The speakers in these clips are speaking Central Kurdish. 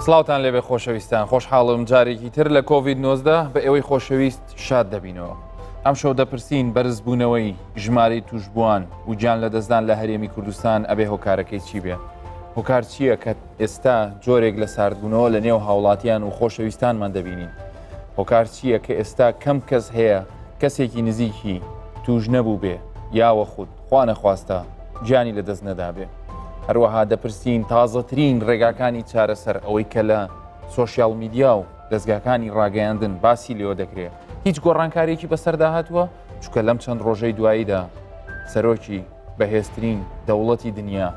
سڵاوتان لێبێ خۆشەویستان خۆشحاڵم جارێکی تر لە کۆڤید 19 بە ئێوەی خۆشەویست شاد دەبینەوە ئەم شەو دەپرسین بەرزبوونەوەی ژمارەی توشبووان و گیان لەدەستدان لە هەرێمی کوردستان ئەبێ هۆکارەکەی چی بێ هۆکار چییە کە ئێستا جۆرێک لە ساردبوونەوە لە نێو هاوڵاتیان و خۆشەویستانمان دەبینین هۆکار چییە کە ئێستا کەم کەس هەیە کەسێکی نزیکی توش نەبوو بێ یاوە خود خوا نەخواستە گیانی لەدەست نەدابێ. هەروەها دەپرسین تازەترین ڕێگاکانی چارەسەر ئەوەی کە لە سۆشیال میدیا و دەستگاکانی ڕاگەیاندن باسی لێوە دەکرێت هیچ گۆڕانکاریەکی بەسەردا هاتووە چونکە لەم چەند ڕۆژەی دواییدا سەرۆکی بەهێزترین دەوڵەتی دنیا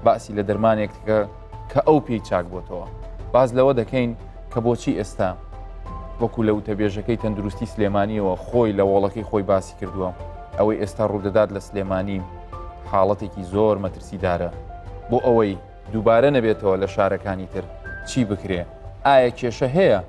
باسی لە دەرمانێک کە کە ئەو پێی چاک بۆتەوە باز لەوە دەکەین کە بۆچی ئێستا وەکو لە وتەبێژەکەی تەندروستی سلێمانیەوە خۆی لە وەڵەکەی خۆی باسی کردووە ئەوەی ئێستا ڕوودەدات لە سلێمانی حاڵەتێکی زۆر مەترسیدارە بۆ ئەوەی دووبارە نەبێتەوە لە شارەکانی تر چی بکرێ ئایا کێشە هەیە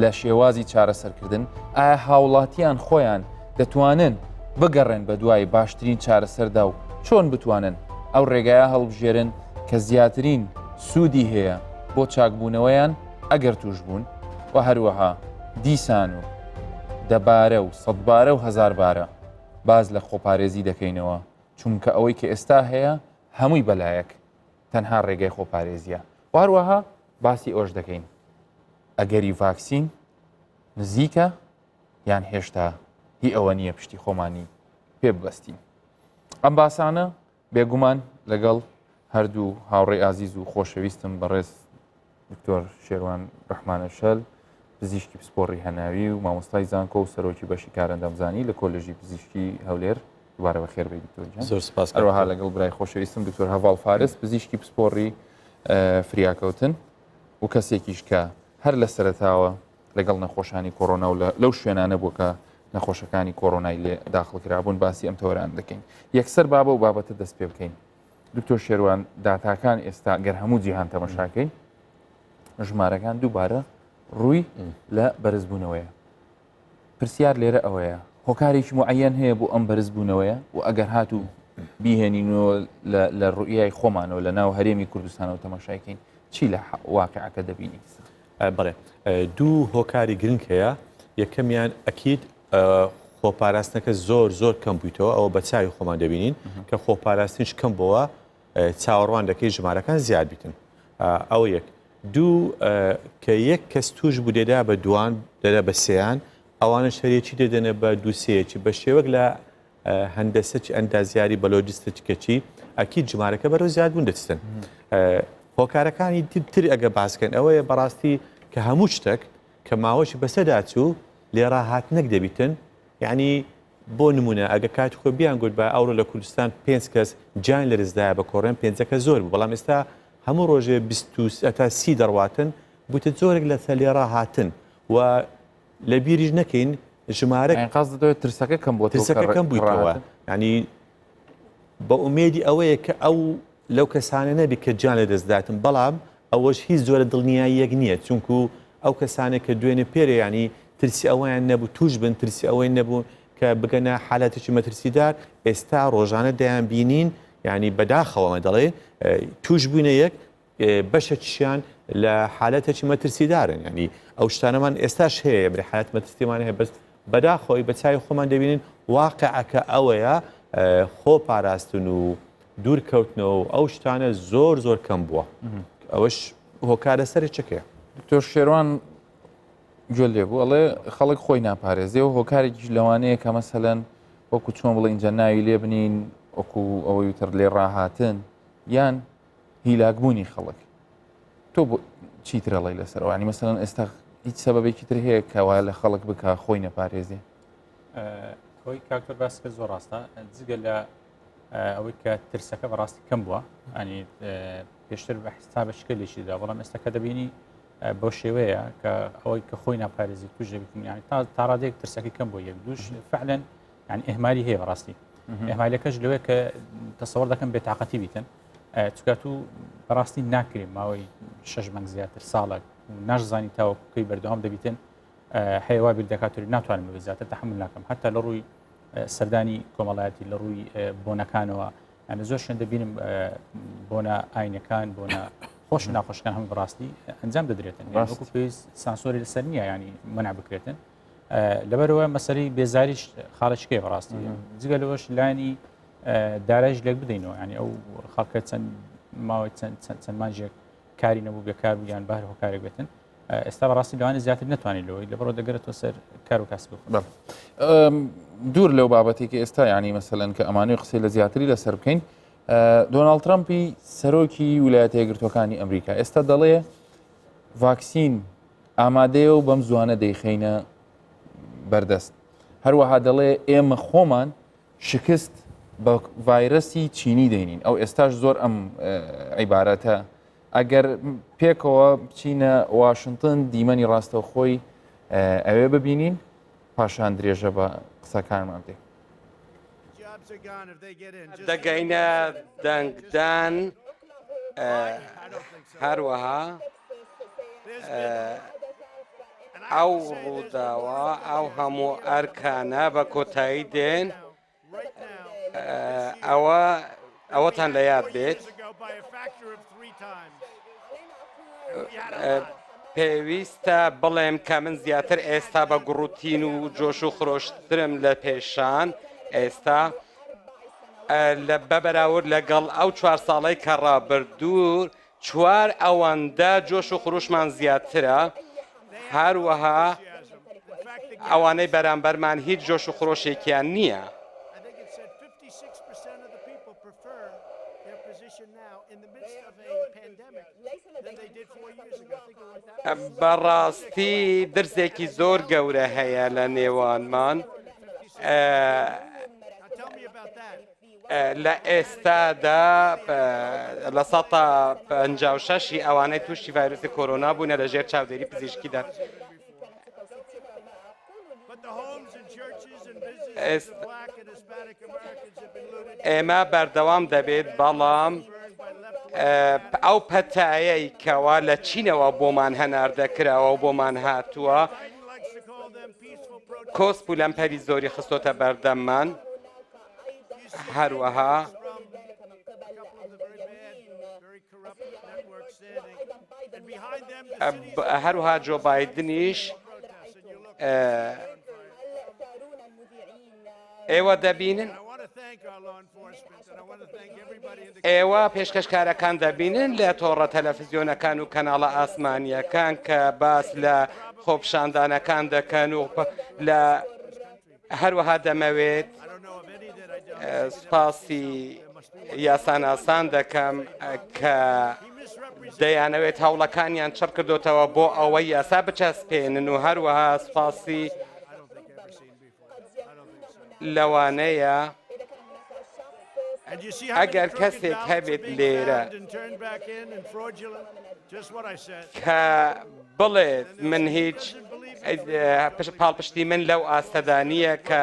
لە شێوازی چارەسەرکردن ئایا هاوڵاتیان خۆیان دەتوانن بگەڕێن بە دوای باشترین چارەسەردا و چۆن بتوانن ئەو ڕێگایە هەڵبژێرن کە زیاترین سوودی هەیە بۆ چاکبوونەوەیان ئەگەر توش بوون و هەروەها دیسان و دەبارە و سەدبارە و هەزاربارە باز لە خۆپارێزی دەکەینەوە چونکە ئەوەی کە ئێستا هەیە هەمووی بەلایەک تەنها ڕێگەی خۆپارێزیە و هەروەها باسی ئەوش دەکەین ئەگەری ڤاکسین نزیکە یان هێشتا هی ئەوە نییە پشتی خۆمانی پێ ببەستین ئەم باسانە بێگومان لەگەڵ هەردوو هاوڕێی ئازیز و خۆشەویستم بەڕێز دکتۆر شێروان ڕەحمانە شەل پزیشکی پسپۆڕی هەناوی و مامۆستای زانکۆ و سەرۆکی بەشی کارەندامزانی لە کۆلێژی پزیشکی هەولێر دووبارە بەخێر بێی دکتۆر گیان. زۆر سپاس کاک هەروەها دکتۆر. لەگەڵ برای خۆشەویستم دکتۆر هەڤاڵ فارس پزیشکی پسپۆڕی فریاکەوتن و کەسێکیش کە هەر لە سەرەتاوە لەگەڵ نەخۆشانی کۆرۆنا و لەو شوێنانە بووە کە نەخۆشەکانی کۆرۆنای لێ داخڵ کرابوون باسی ئەم تەوەران دەکەین یەکسەر بابە و بابەتە دەست پێ بکەین دکتۆر شێروان داتاکان ئێستا گەر هەموو جیهان تەمەشاکەین ژمارەکان دووبارە ڕووی لە بەرزبوونەوەیە پرسیار لێرە ئەوەیە هۆکارێکی معەن هەیە بۆ ئەم بەرزبوونەوەیە و ئەگەر هاتوو بیهێنینەوە لە ڕوئیای خۆمانەوە لە ناو هەرێمی کوردستانەوە تەماشایکەین چی لە واقعەکە دەبینی بەڵێ دوو هۆکاری گرنگ هەیە یەکەمیان ئەکید خۆپاراستنەکە زۆر زۆر کەم بوویتەوە ئەوە بە چاوی خۆمان دەبینین کە خۆپاراستنیش کەم بۆوە چاوەڕوان دەکەی ژمارەکان زیاد بیتن ئەوە یەک دوو کە یەک کەس توش بوو دەدا بە دوان دەدا بە سیان ئەوانە شەرێکی دەدەنە بە دووسەیەکی بە شێوەک لە هەندەسەکی ئەندازیاری بە لۆجستیک کەچی ئەکید ژمارەکە بەرەو زیادبوون دەچتن. هۆکارەکانی تر ئەگە باسکەن ئەوەیە بەڕاستی کە هەموو شتێک کە ماوەشی بەسەدا چوو لێڕاهاتنێک دەبیتن یعنی بۆ نمونە ئەگە کات خۆ بیان گوت بە ئەوڕۆ لە کوردستان پێنج کەس گیان لەرزدایە بە کۆڕێن پێنجەکە زۆر بوو بەڵام ئێستا هەموو ڕۆژێ 20 تا سی دەڕواتن بووتە جۆرێک لە لێڕاهاتن و لە بیریش نەکەین ژمارە یانی قەسدت ئەوەیە ترسەکە کەم بۆتەوە ترسەکە کەم بوویتەوە ینی بە ئومێدی ئەوەیە کە ئەو لەو کەسانە نەبی کە گیان لە دەستداتن بەڵام ئەوەش هیچ جۆرە دڵنیاییەک نییە چونکو ئەو کەسانێک کە دوێنێ پێرێ ینی ترسی ئەوەیان نەبوو توش بن ترسی ئەوەی نەبوو کە بگەنە حالاتێکی مەترسیدار ئێستا ڕۆژانە دەیان بینین ینی بەداخەوەمە دەڵێ توش بووینە یەک بەشێکیشیان لە حالەتێکی مەترسیدارن ینی ئەو شتانەمان ئێستاش هەیە بری حالەت مەترسیمان هەیە بەس بەداخەوەی بە چاوی خۆمان دەبینین واقعەکە ئەوەیە خۆ پاراستن و دوورکەوتنەوە و ئەو شتانە زۆر زۆر کەم بووە ئەوەش هۆکارە سەرچەکەیە. دکتۆر شێروان گوێ لێ بوو ئەڵێ خەڵک خۆی ناپارێزێ و هۆکارێکیش لەوانەیە کە مەسەلەن وەکو چۆن بڵێ اینجا ناوی لێ بنین وەکو ئەوەی تر لێ ڕاهاتن یان هیلاکبوونی خەڵک تۆ چیتر ئەڵێی لەسەر ئەوانی مەسەلەن ئێستا هیچ سەبەبێکی تر هەیە کەوا لە خەڵک بکە خۆی نەپارێزێ ئەوەی کاکتۆر باس کرد زۆر ڕاستە جگە لە ئەوەی کە ترسەکە بەڕاستی کەم بووە ئەنی پێشتر بە حستا بە شکلێکی دا بەڵام ئێستا کە دەبینی بەو شێوەیە کە ئەوەی کە خۆی ناپارێزی توش دەبێت یعنی تا تاڕادێک ترسەکەی کەم بۆ یەک دووش فعلەن یعنی ئەهمالی هەیە بەڕاستی ئەهمالەکەش لەوەیە کە تەسەوەر دەکەم بێتاقەتی بیتن چونکە تو بەڕاستی ناکرێ ماوەی شش مانگ زیاتر ساڵێک ناشزانی تاوەکوکەی بەردەوام دەبیتن هەیە وا بیر دەکات ناتوانم بێ زیاتر تەحمل ناکەم هەتا لە ڕووی سەردانی کۆمەڵایەتی لە ڕووی بۆنەکانەوە ئەمە زۆر شوێن دەبینم بۆنە ئاینەکان بۆنە خۆش ناخۆشەکان هەموو بەڕاستی ئەنجام دەدرێتن وەکو پێویست سانسۆری لەسەر نییە ینی منع بکرێتن لەبەرەوە مەسەری بێزاریش خاڵشکەیە بەڕاستی جگە لەوەش لانی دارایش لێک بدەینەوە ینی ئەو خەڵکە چەند ماوەی چەند چەند مانجێک کاری نەبوو بێکار بوو یان بەهر هۆکارێک بێتن ئێستا بەڕاستی لەوانە زیاتر نتوانێت لەوەی لەبەرەوە دەگەرێتەوە سەر کار و کاسب دوور لەو بابەتی کە ئێستا ینی مەسەلەن کە ئەمانوی قسەی لە زیاتری لەسەر بکەین دۆناڵد ترەمپی سەرۆکی ویلایەتە یەکگرتووەکانی ئەمریکا ئێستا دەڵێ ڤاکسین ئامادەیە و بەم زوانە دەیخەینە بەردەست هەروەها دەڵێ ئێمە خۆمان شکست بە ڤایرەسی چینی دەینین ئەو ئێستاش زۆر ئەم عیبارەتە ئەگەر پێکەوە بچینە واشنگتن دیمەنی ڕاستەوخۆی ئەوێ ببینین پاشان درێژە بە قسەکانمان بدەین. دەگەینە دەنگدان هەروەها ئەو ڕووداوە ئەو هەموو ئەرکانە بە کۆتایی دێن ئەوە ئەوەتان لە یاد بێت پێویستە بڵێم کە من زیاتر ئێستا بە گوڕوتین و جۆش و خرۆشترم لە پێشان ئێستا لە بە بەراورد لەگەڵ ئەو چوار ساڵەی کە ڕابردوو چوار ئەوەندە جۆش و خروشمان زیاترە هەروەها ئەوانەی بەرامبەرمان هیچ جۆش و خرۆشێکیان نییە. بەڕاستی درزێکی زۆر گەورە هەیە لە نێوانمان. لە ئێستادا لە سەتا 56 ئەوانەی تووشی ڤایرۆسی کۆرۆنا بوونە لە ژێر چاودێری پزیشکیدا. ئێمە بەردەوام دەبێت بەڵام ئەو پەتایەی کەوا لە چینەوە بۆمان هەناردە کراوە و بۆمان هاتووە کۆسپ و لەمپەری زۆری خستۆتە بەردەممان هەروەها هەروها جۆ بایدنیش ئێوە دەبینن ئێوە پێشکەشکارەکان دەبینن لە تۆڕە تەلەفزیۆنەکان و کەناڵە ئاسمانیەکان کە باس لە خۆپشاندانەکان دەکەن و لە هەروەها دەمەوێت سوپاسی یاساناسان دەکەم کە دەیانەوێت هەوڵەکانیان چڕ کردوتەوە بۆ ئەوەی یاسا بچەسپێنن و هەروەها سوپاسی لەوانەیە ئەگەر کەسێک هەبێت لێرە کە بڵێت من هیچ پاڵپشتی من لەو ئاستەدا نییە کە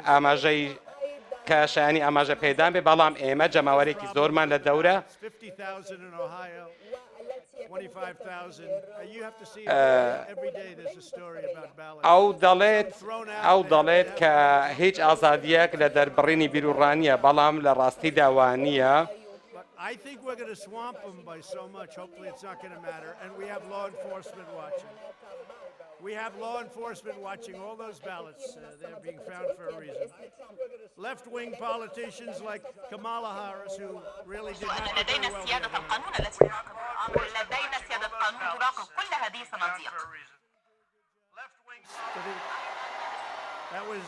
ئاماژەی کە شایانی ئاماژە پێدان بێ بەڵام ئێمە جەماوەرێکی زۆرمان لە دەورە ئەو دەڵێت ئەو دەڵێت کە هیچ ئازادیەک لە دەربڕینی بیروڕانیە بەڵام لە ڕاستیدا وانە. I think we're going to swamp them by so much. Hopefully, it's not going to matter. And we have law enforcement watching. We have law enforcement watching all those ballots. Uh, they're being found for a reason. Left wing politicians like Kamala Harris, who really did not do very well. That was,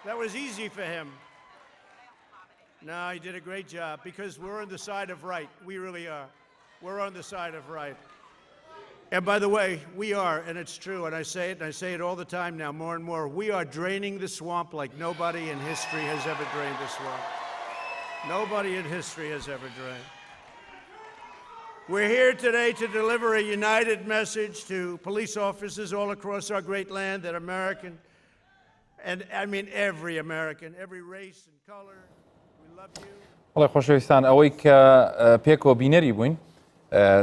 that was easy for him. No, he did a great job because we're on the side of right. We really are. We're on the side of right. And by the way, we are, and it's true, and I say it, and I say it all the time now, more and more, we are draining the swamp like nobody in history has ever drained the swamp. Nobody in history has ever drained. We're here today to deliver a united message to police officers all across our great land that American, and I mean every American, every race and color, we love you. بەڵێ خۆشەویستان ئەوەی کە پێکەوە بینەری بووین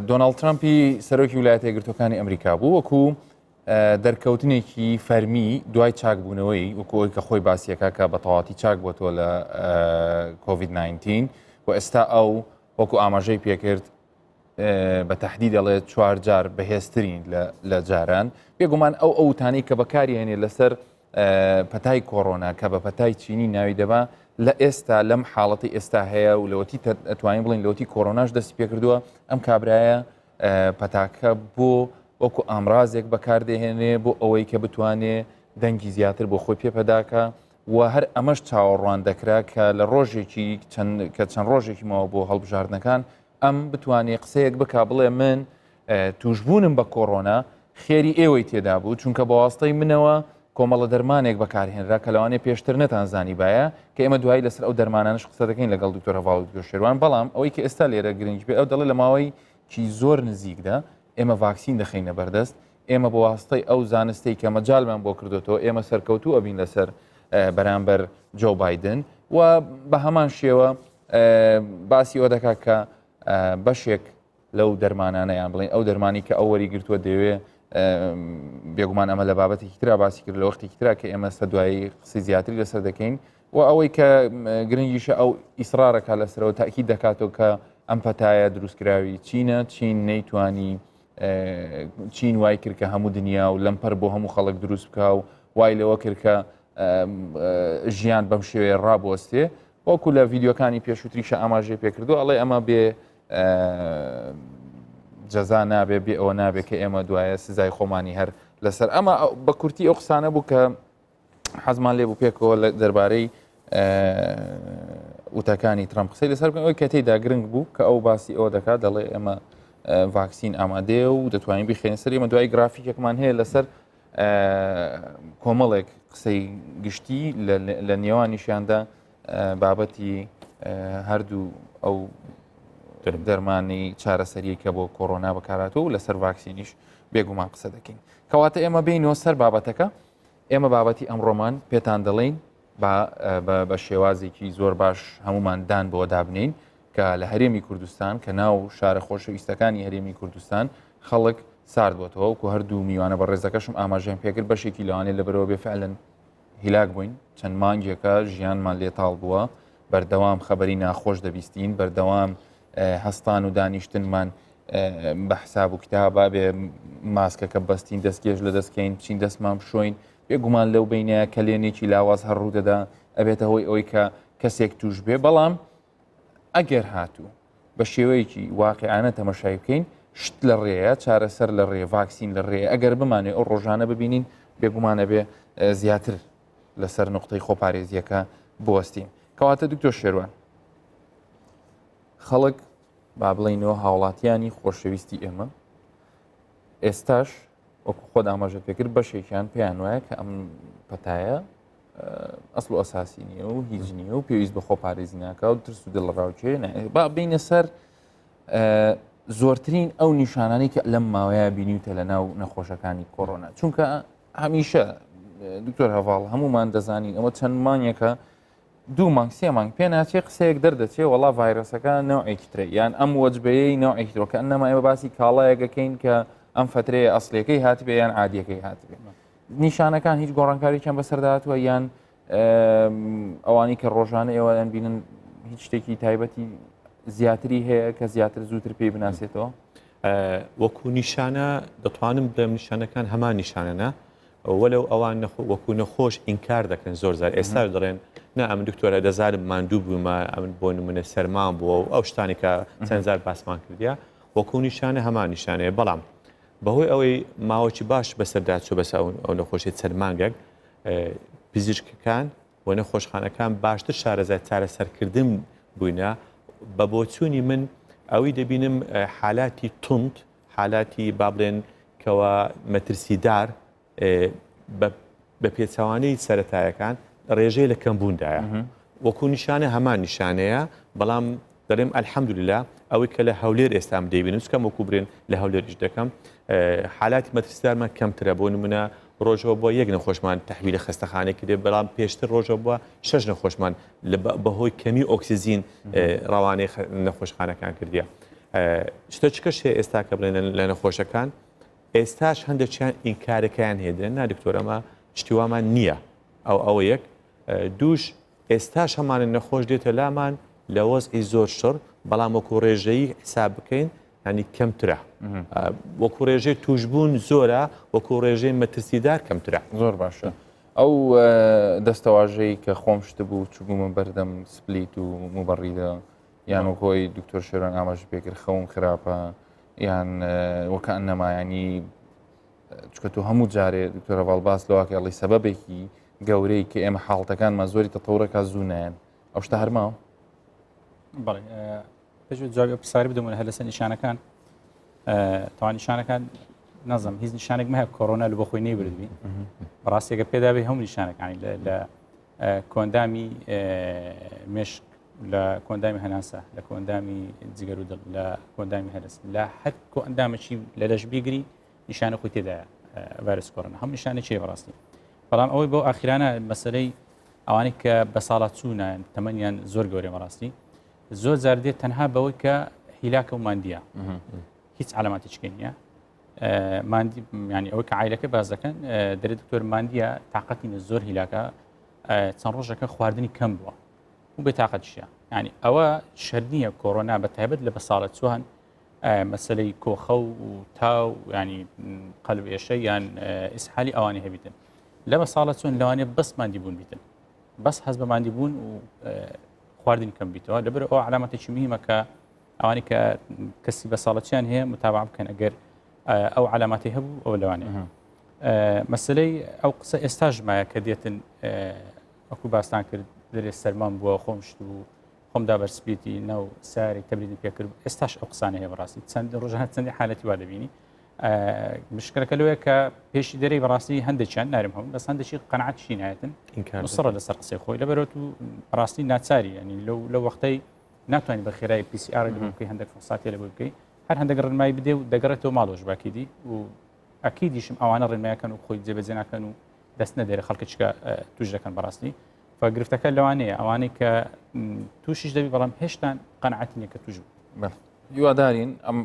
دۆناڵد ترامپی سەرۆکی ویلایەتە یەکگرتووەکانی ئەمریکا بوو وەکو دەرکەوتنێکی فەرمی دوای چاکبوونەوەی وەکو ئەوی کە خۆی باسیەکە کە بە تەواتی چاک بۆتەوە لە کۆVید-19 و ئێستا ئەو وەکو ئاماژەی پێکرد. بە تەحدید دەڵێ چوار جار بەهێزترین لە جاران. بێگومان ئەو ئەو وتانەی کە بەکاری هێنێ لەسەر پەتای کۆرۆنا کە بە پەتای چینی ناوی دەبا لە ئێستا لەم حاڵەتی ئێستا هەیە و لەوەتی ئەتوانین بڵین لەوەتی کۆرۆناش دەستی پێکردووە ئەم کابرایە پەتاکە بۆ وەکو ئامرازێک بەکاردەهێنێ بۆ ئەوەی کە بتوانێ دەنگی زیاتر بۆ خۆی پێپەداکە و هەر ئەمەش چاوەڕوان دەکرا کە لە ڕۆژێکی کە چەند ڕۆژێکی ماوە بۆ هەڵبژاردنەکان ئەم بتوانێ قسەیەک بک بڵێ من توشبوونم بە کۆرۆنا خێری ئێوەی تێدا بوو چونکە بەواستەی منەوە کۆمەڵە دەرمانێک بەکارهێنرا کە لەوانەیە پێشتر نەتان زانیبایە کە ئێمە دوایی لەسەر ئەو دەرمانانش قسە دەکەین لەگەڵ دکتۆر هەڤاڵ و دکتۆر شێروان بەڵام ئەوەی کە ئێستا لێرە گرنگ بێ ئەو دەڵێ لە ماوەی کی زۆر نزیکدا ئێمە ڤاکسین دەخەینە بەردەست ئێمە بە واستەی ئەو زانستەی کە مەجالمان بۆ کردوێتەوە ئێمە سەرکەوتوو ئەبین لەسەر بەرامبەر جۆ بایدن و بە هەمان شێوە باسی ئەوە دەکات کە بەشێک لەو دەرمانانە یان بڵێن ئەو دەرمانی کە ئەو وەری گرتووە دەیەوێ بێگومان ئەمە لە بابەتێکی ترا باسی کرد لە وەختێکی ترا کە ئێمە سە دوایی قسەی زیاتری لەسەر دەکەین و ئەوەی کە گرنگیشە ئەو ئیسرارەکە لەسەرەوە تاکی دەکاتەوە کە ئەم پەتایە دروستکراوی چینە چین نەیتوانی چین وای کرد کە هەموو دنیا و لەمپەر بۆ هەموو خەڵک دروست بکە و وای لەوە کرد کە ژیان بەم شێوەیە ڕابوەستێ وەکو لە ڤیددیوکانی پێشووتریشە ئاماژەی پێکردو ئەڵێ ئەمە بێ جەزا نابێ بێ ئەوە نابێ کە ئێمە دوایە سزای خۆمانی هەر لەسەر ئەمە بە کورتی ئەو قسانە بوو کە حەزمان لێ بوو پێکەوە لە دەربارەی وتەکانی ترامپ قسەی لەسەر بکەن ئەوەی کە تێیدا گرنگ بوو کە ئەو باسی ئەوە دەکات دەڵێ ئێمە ڤاکسین ئامادەیە و دەتوانین بخێنە سەر ئێمە دوای گرافیکێکمان هەیە لەسەر کۆمەڵێک قسەی گشتی لە نێوانیشیاندا بابەتی هەردوو ئەو دەرمانی چارەسەریە کە بۆ کۆرۆنا بەکاراتەوە و لەسەر ڤاکسینیش بێگومان قسە دەکەین کەواتە ئێمە بینەوە سەر بابەتەکە ئێمە بابەتی ئەمڕۆمان پێتان دەڵین بە شێوازێکی زۆر باش هەمومان دان بۆ دابنین کە لە هەرێمی کوردستان کە ناو شارە خۆشەویستەکانی هەرێمی کوردستان خەڵک سارد بۆتەوە وەکو هەردوو میوانە بەڕێزەکەشم ئاماژەیان پێکرد بەشێکی لەوانەیە لەبەرەوە بێ فعلەن هیلاک بووین چەند مانگێکە ژیانمان لێ تاڵ بووە بەردەوام خەبەری ناخۆش دەبیستین بەردەوام هەستان و دانیشتنمان بە حساب و کتابا بێ ماسکەکە بەستین دەستکێش لە دەستکەین بچین دەستمان بشۆین بێگومان لەو بینەیە کەلێنێکی لاواز هەر ڕوودەدا ئەبێتە هۆی ئەوەی کە کەسێک توش بێ بەڵام ئەگەر هاتوو بە شێوەیەکی واقعانە تەمەشای بکەین شت لە ڕێیە چارەسەر لە ڕێ ڤاکسین لە ڕێ ئەگەر بمانێ ئەو ڕۆژانە ببینین بێگومانە بێ زیاتر لەسەر نقطەی خۆپارێزیەکە بوەستین کەواتە دکتۆر شێروان خەڵک با بڵینەوە هاوڵاتیانی خۆشەویستی ئێمە ئێستاش وەکو خۆت ئاماژە پێکرد بەشێکیان پێیان وایە کە ئەم پەتایە ئەسڵ و ئەساسی نییە و هیچ نییە و پێویست بە خۆپارێزی ناکە و ترس و دڵڕاوکێ با بینە سەر زۆرترین ئەو نیشانانی کە لەم ماوەیە بینیوتە لە ناو نەخۆشەکانی کۆرۆنا چونکە هەمیشە دکتۆر هەواڵ هەمومان دەزانین ئەوە چەند مانگێکە دوو مانگ سێ مانگ پێ ناچێ قسەیەک دەردەچێ وەڵا ڤایرۆسەکە نەوعێکی ترە یان ئەم وەجبەیەی نەوعێکی ترۆکە ئەنەما ئێمە باسی کاڵایەکەکەین کە ئەم فترەیە ئەسلەکەی هاتبێ یان عادیەکەی هاتبێ نیشانەکان هیچ گۆڕانکارییان بەسەردا هاتووە یان ئەوانی کە ڕۆژانە ئێوەیان بینن هیچ شتێکی تایبەتی زیاتری هەیە کە زیاتر زووتر پێی بناسێتەوە وەکو نیشانە دەتوانم بڵێم نیشانەکان هەمان نیشانەنە وەلو ئەوان وەکو نەخۆش ئینکار دەکەن زۆر زار ئێستا دەڵێن نا ئەمن دکتۆرە دەزانم ماندوو بوومە ئەمن بۆ نمونە سەرمان بووە و ئەو شتانی کە چەند جار باسمان کردیا وەکو نیشانە هەمان نیشانەیە بەڵام بەهۆی ئەوەی ماوەکی باش بەسەردا چوو بەسە ئەو نەخۆشی چەند مانگێک پزیشکەکان و نەخۆشخانەکان باشتر شارەزای چارەسەرکردن بووینە بە بۆچوونی من ئەوەی دەبینم حالاتی توند حالاتی با بڵێن کەوا مەترسیدار بە پێچەوانەی سەتایەکان ڕێژەی لە کەمبووندایە وەکو نیشانە هەمان نیشانەیە بەڵام دەڵێم الحمدللە ئەوەی کە لە هەولێر ئێستا من دەیبینم چکەم وەکو برێن لە هەولێر ئیش دەکەم حالاتی مەترسیدارمان کەمترە بۆ نمونە ڕۆژەوە بۆ یەک نەخۆشمان تحویلە خەستەخانەی کرێ بەڵام پێشتر ڕۆژە بووە شەش نەخۆشمان بەهۆی کەمی ئۆکسیزین ڕەوانەی نەخۆشخانەکان کردیە شتە چکەش هەیە ئێستا کە بڵێن لە نەخۆشەکان ئێستاش هەندێکیان ئینکارەکەیان هەیە دەڵێن نا دکتۆر ئەمە شتی وامان نییە ئەو ئەوە یەک دووش ئێستاش هەمانە نەخۆش دێتە لامان لە وەزعی زۆر شڕ بەڵام وەکو ڕێژەیی حساب بکەین. ینی کەمترە وەکو ڕێژەی توشببوون زۆرە وەکو ڕێژەی مەترسیدار کەمترە. زۆر باشە ئەو دەستەواژەی کە خۆم شت بوو چوبوومە بەردەم سپلیت و مبەڕیدە یان وەکۆی دکتۆر شێران ئاماژە پێکرد خەوم خراپە یان وەکە نەمایانی چکە تۆ هەموو جارێ دکتۆر هەڤاڵ باس لەواکە ئەڵی سەبەبێکی گەورەی کە ئێمە حاڵتەکانمان زۆری تەتەورەکە زوو نایەن ئەو شتە هەرماوە؟ بەڵێ پێش جوابی پرسیاری بدەم هەر لەسەر نیشانەکان تاوان نیشانەکان نازم هیچ نیشانێک مە کۆرۆنا لە بۆ خۆی نەیبردبی بەڕاستیەکە پێداوی هەموو نیشانەکانی لە کۆندامی مشک لە کۆندامی هەناسە لە کۆندامی جگەر و دڵ لە کۆندامی هەرس لە هەر کۆئەندامەکی لە لەش بیگری نیشانە خۆی تێدایە ڤایرۆس کۆرۆنا هەم نیشانە چیە بەڕاستی بەڵام ئەوەی بۆ ئاخیرانە مەسلەی ئەوانەی کە بە ساڵات چوونە تەمەنیان زۆر گەورەی بەڕاستی زۆر جار دێت تەنها بەوەی کە هیلاکە و مادیە هیچ علاماتێکی نییە مادی ینی ئەوەی کە عیلەکە باز دەکەن دەرێ دکتۆر مادیە تااقەتی زۆر هیلاکە چەند ڕۆژەکە خواردنی کەم بووە و بێتاقەتیشە ینی ئەوە شەر نییە کۆرۆنا بە تایبەت لە بە ساڵە چوان مەسلەی کۆخە و تا و ینی قەلب ئێشە یان ئیسحالی ئەوانی هەبیتن لە بە ساڵە چۆن لەوانێ بەس مادی بوون بیتن بەس هەز بە مادی بوون و خواردن کەم بیتەوە لەبەر ئەو علامەتێکی مهمە کە ئەوانی کە کەسی بە ساڵەچیان هەیە متابع بکەن ئەگەر ئەو علاماتی هەبوو ئەو لەوانێ مەسلەی ئەو قسە ئێستاش مایە کە دێتن وەکو باستان کرد دەرێ سەرمان بووە خۆم شت بوو خۆم دا بەرسپیتی ناو ساری تەبریدم پێکرد ئێستاش ئەو قسانە هەیە بەڕاستی چەند ڕۆژانە چەندی حالەتی وا دەبینی مشکلەکە لەوەیە کە پێشی دەرەی بەڕاستی هەندێکیان نارم هەم بەس هەندێکی قەنعەتشی نایەتن مسڕە لەسەر قسەی خۆی لەبەرەوە و ڕاستی ناچاری ینی لەو لە وەختەی ناتوانانی بە خێرای PCR بکەی هەندێک فساتی لە بۆ بکەی هەر هەندێک ڕنمایی بدێ و دەگەڕێتەوە ماڵۆش باکیدی و ئەکیدیشم ئەوانە ڕێنمایەکەن و خۆی جێبەجێ ناکەن و دەست نەدەێ خەڵکە چکە توش دەکەن بەڕاستی فگرفتەکە لەوانەیە ئەوانەی کە تووشیش دەبی بەڵام هێشتان قەنعەتی نیە کە توش بوو هیوادارین ئەم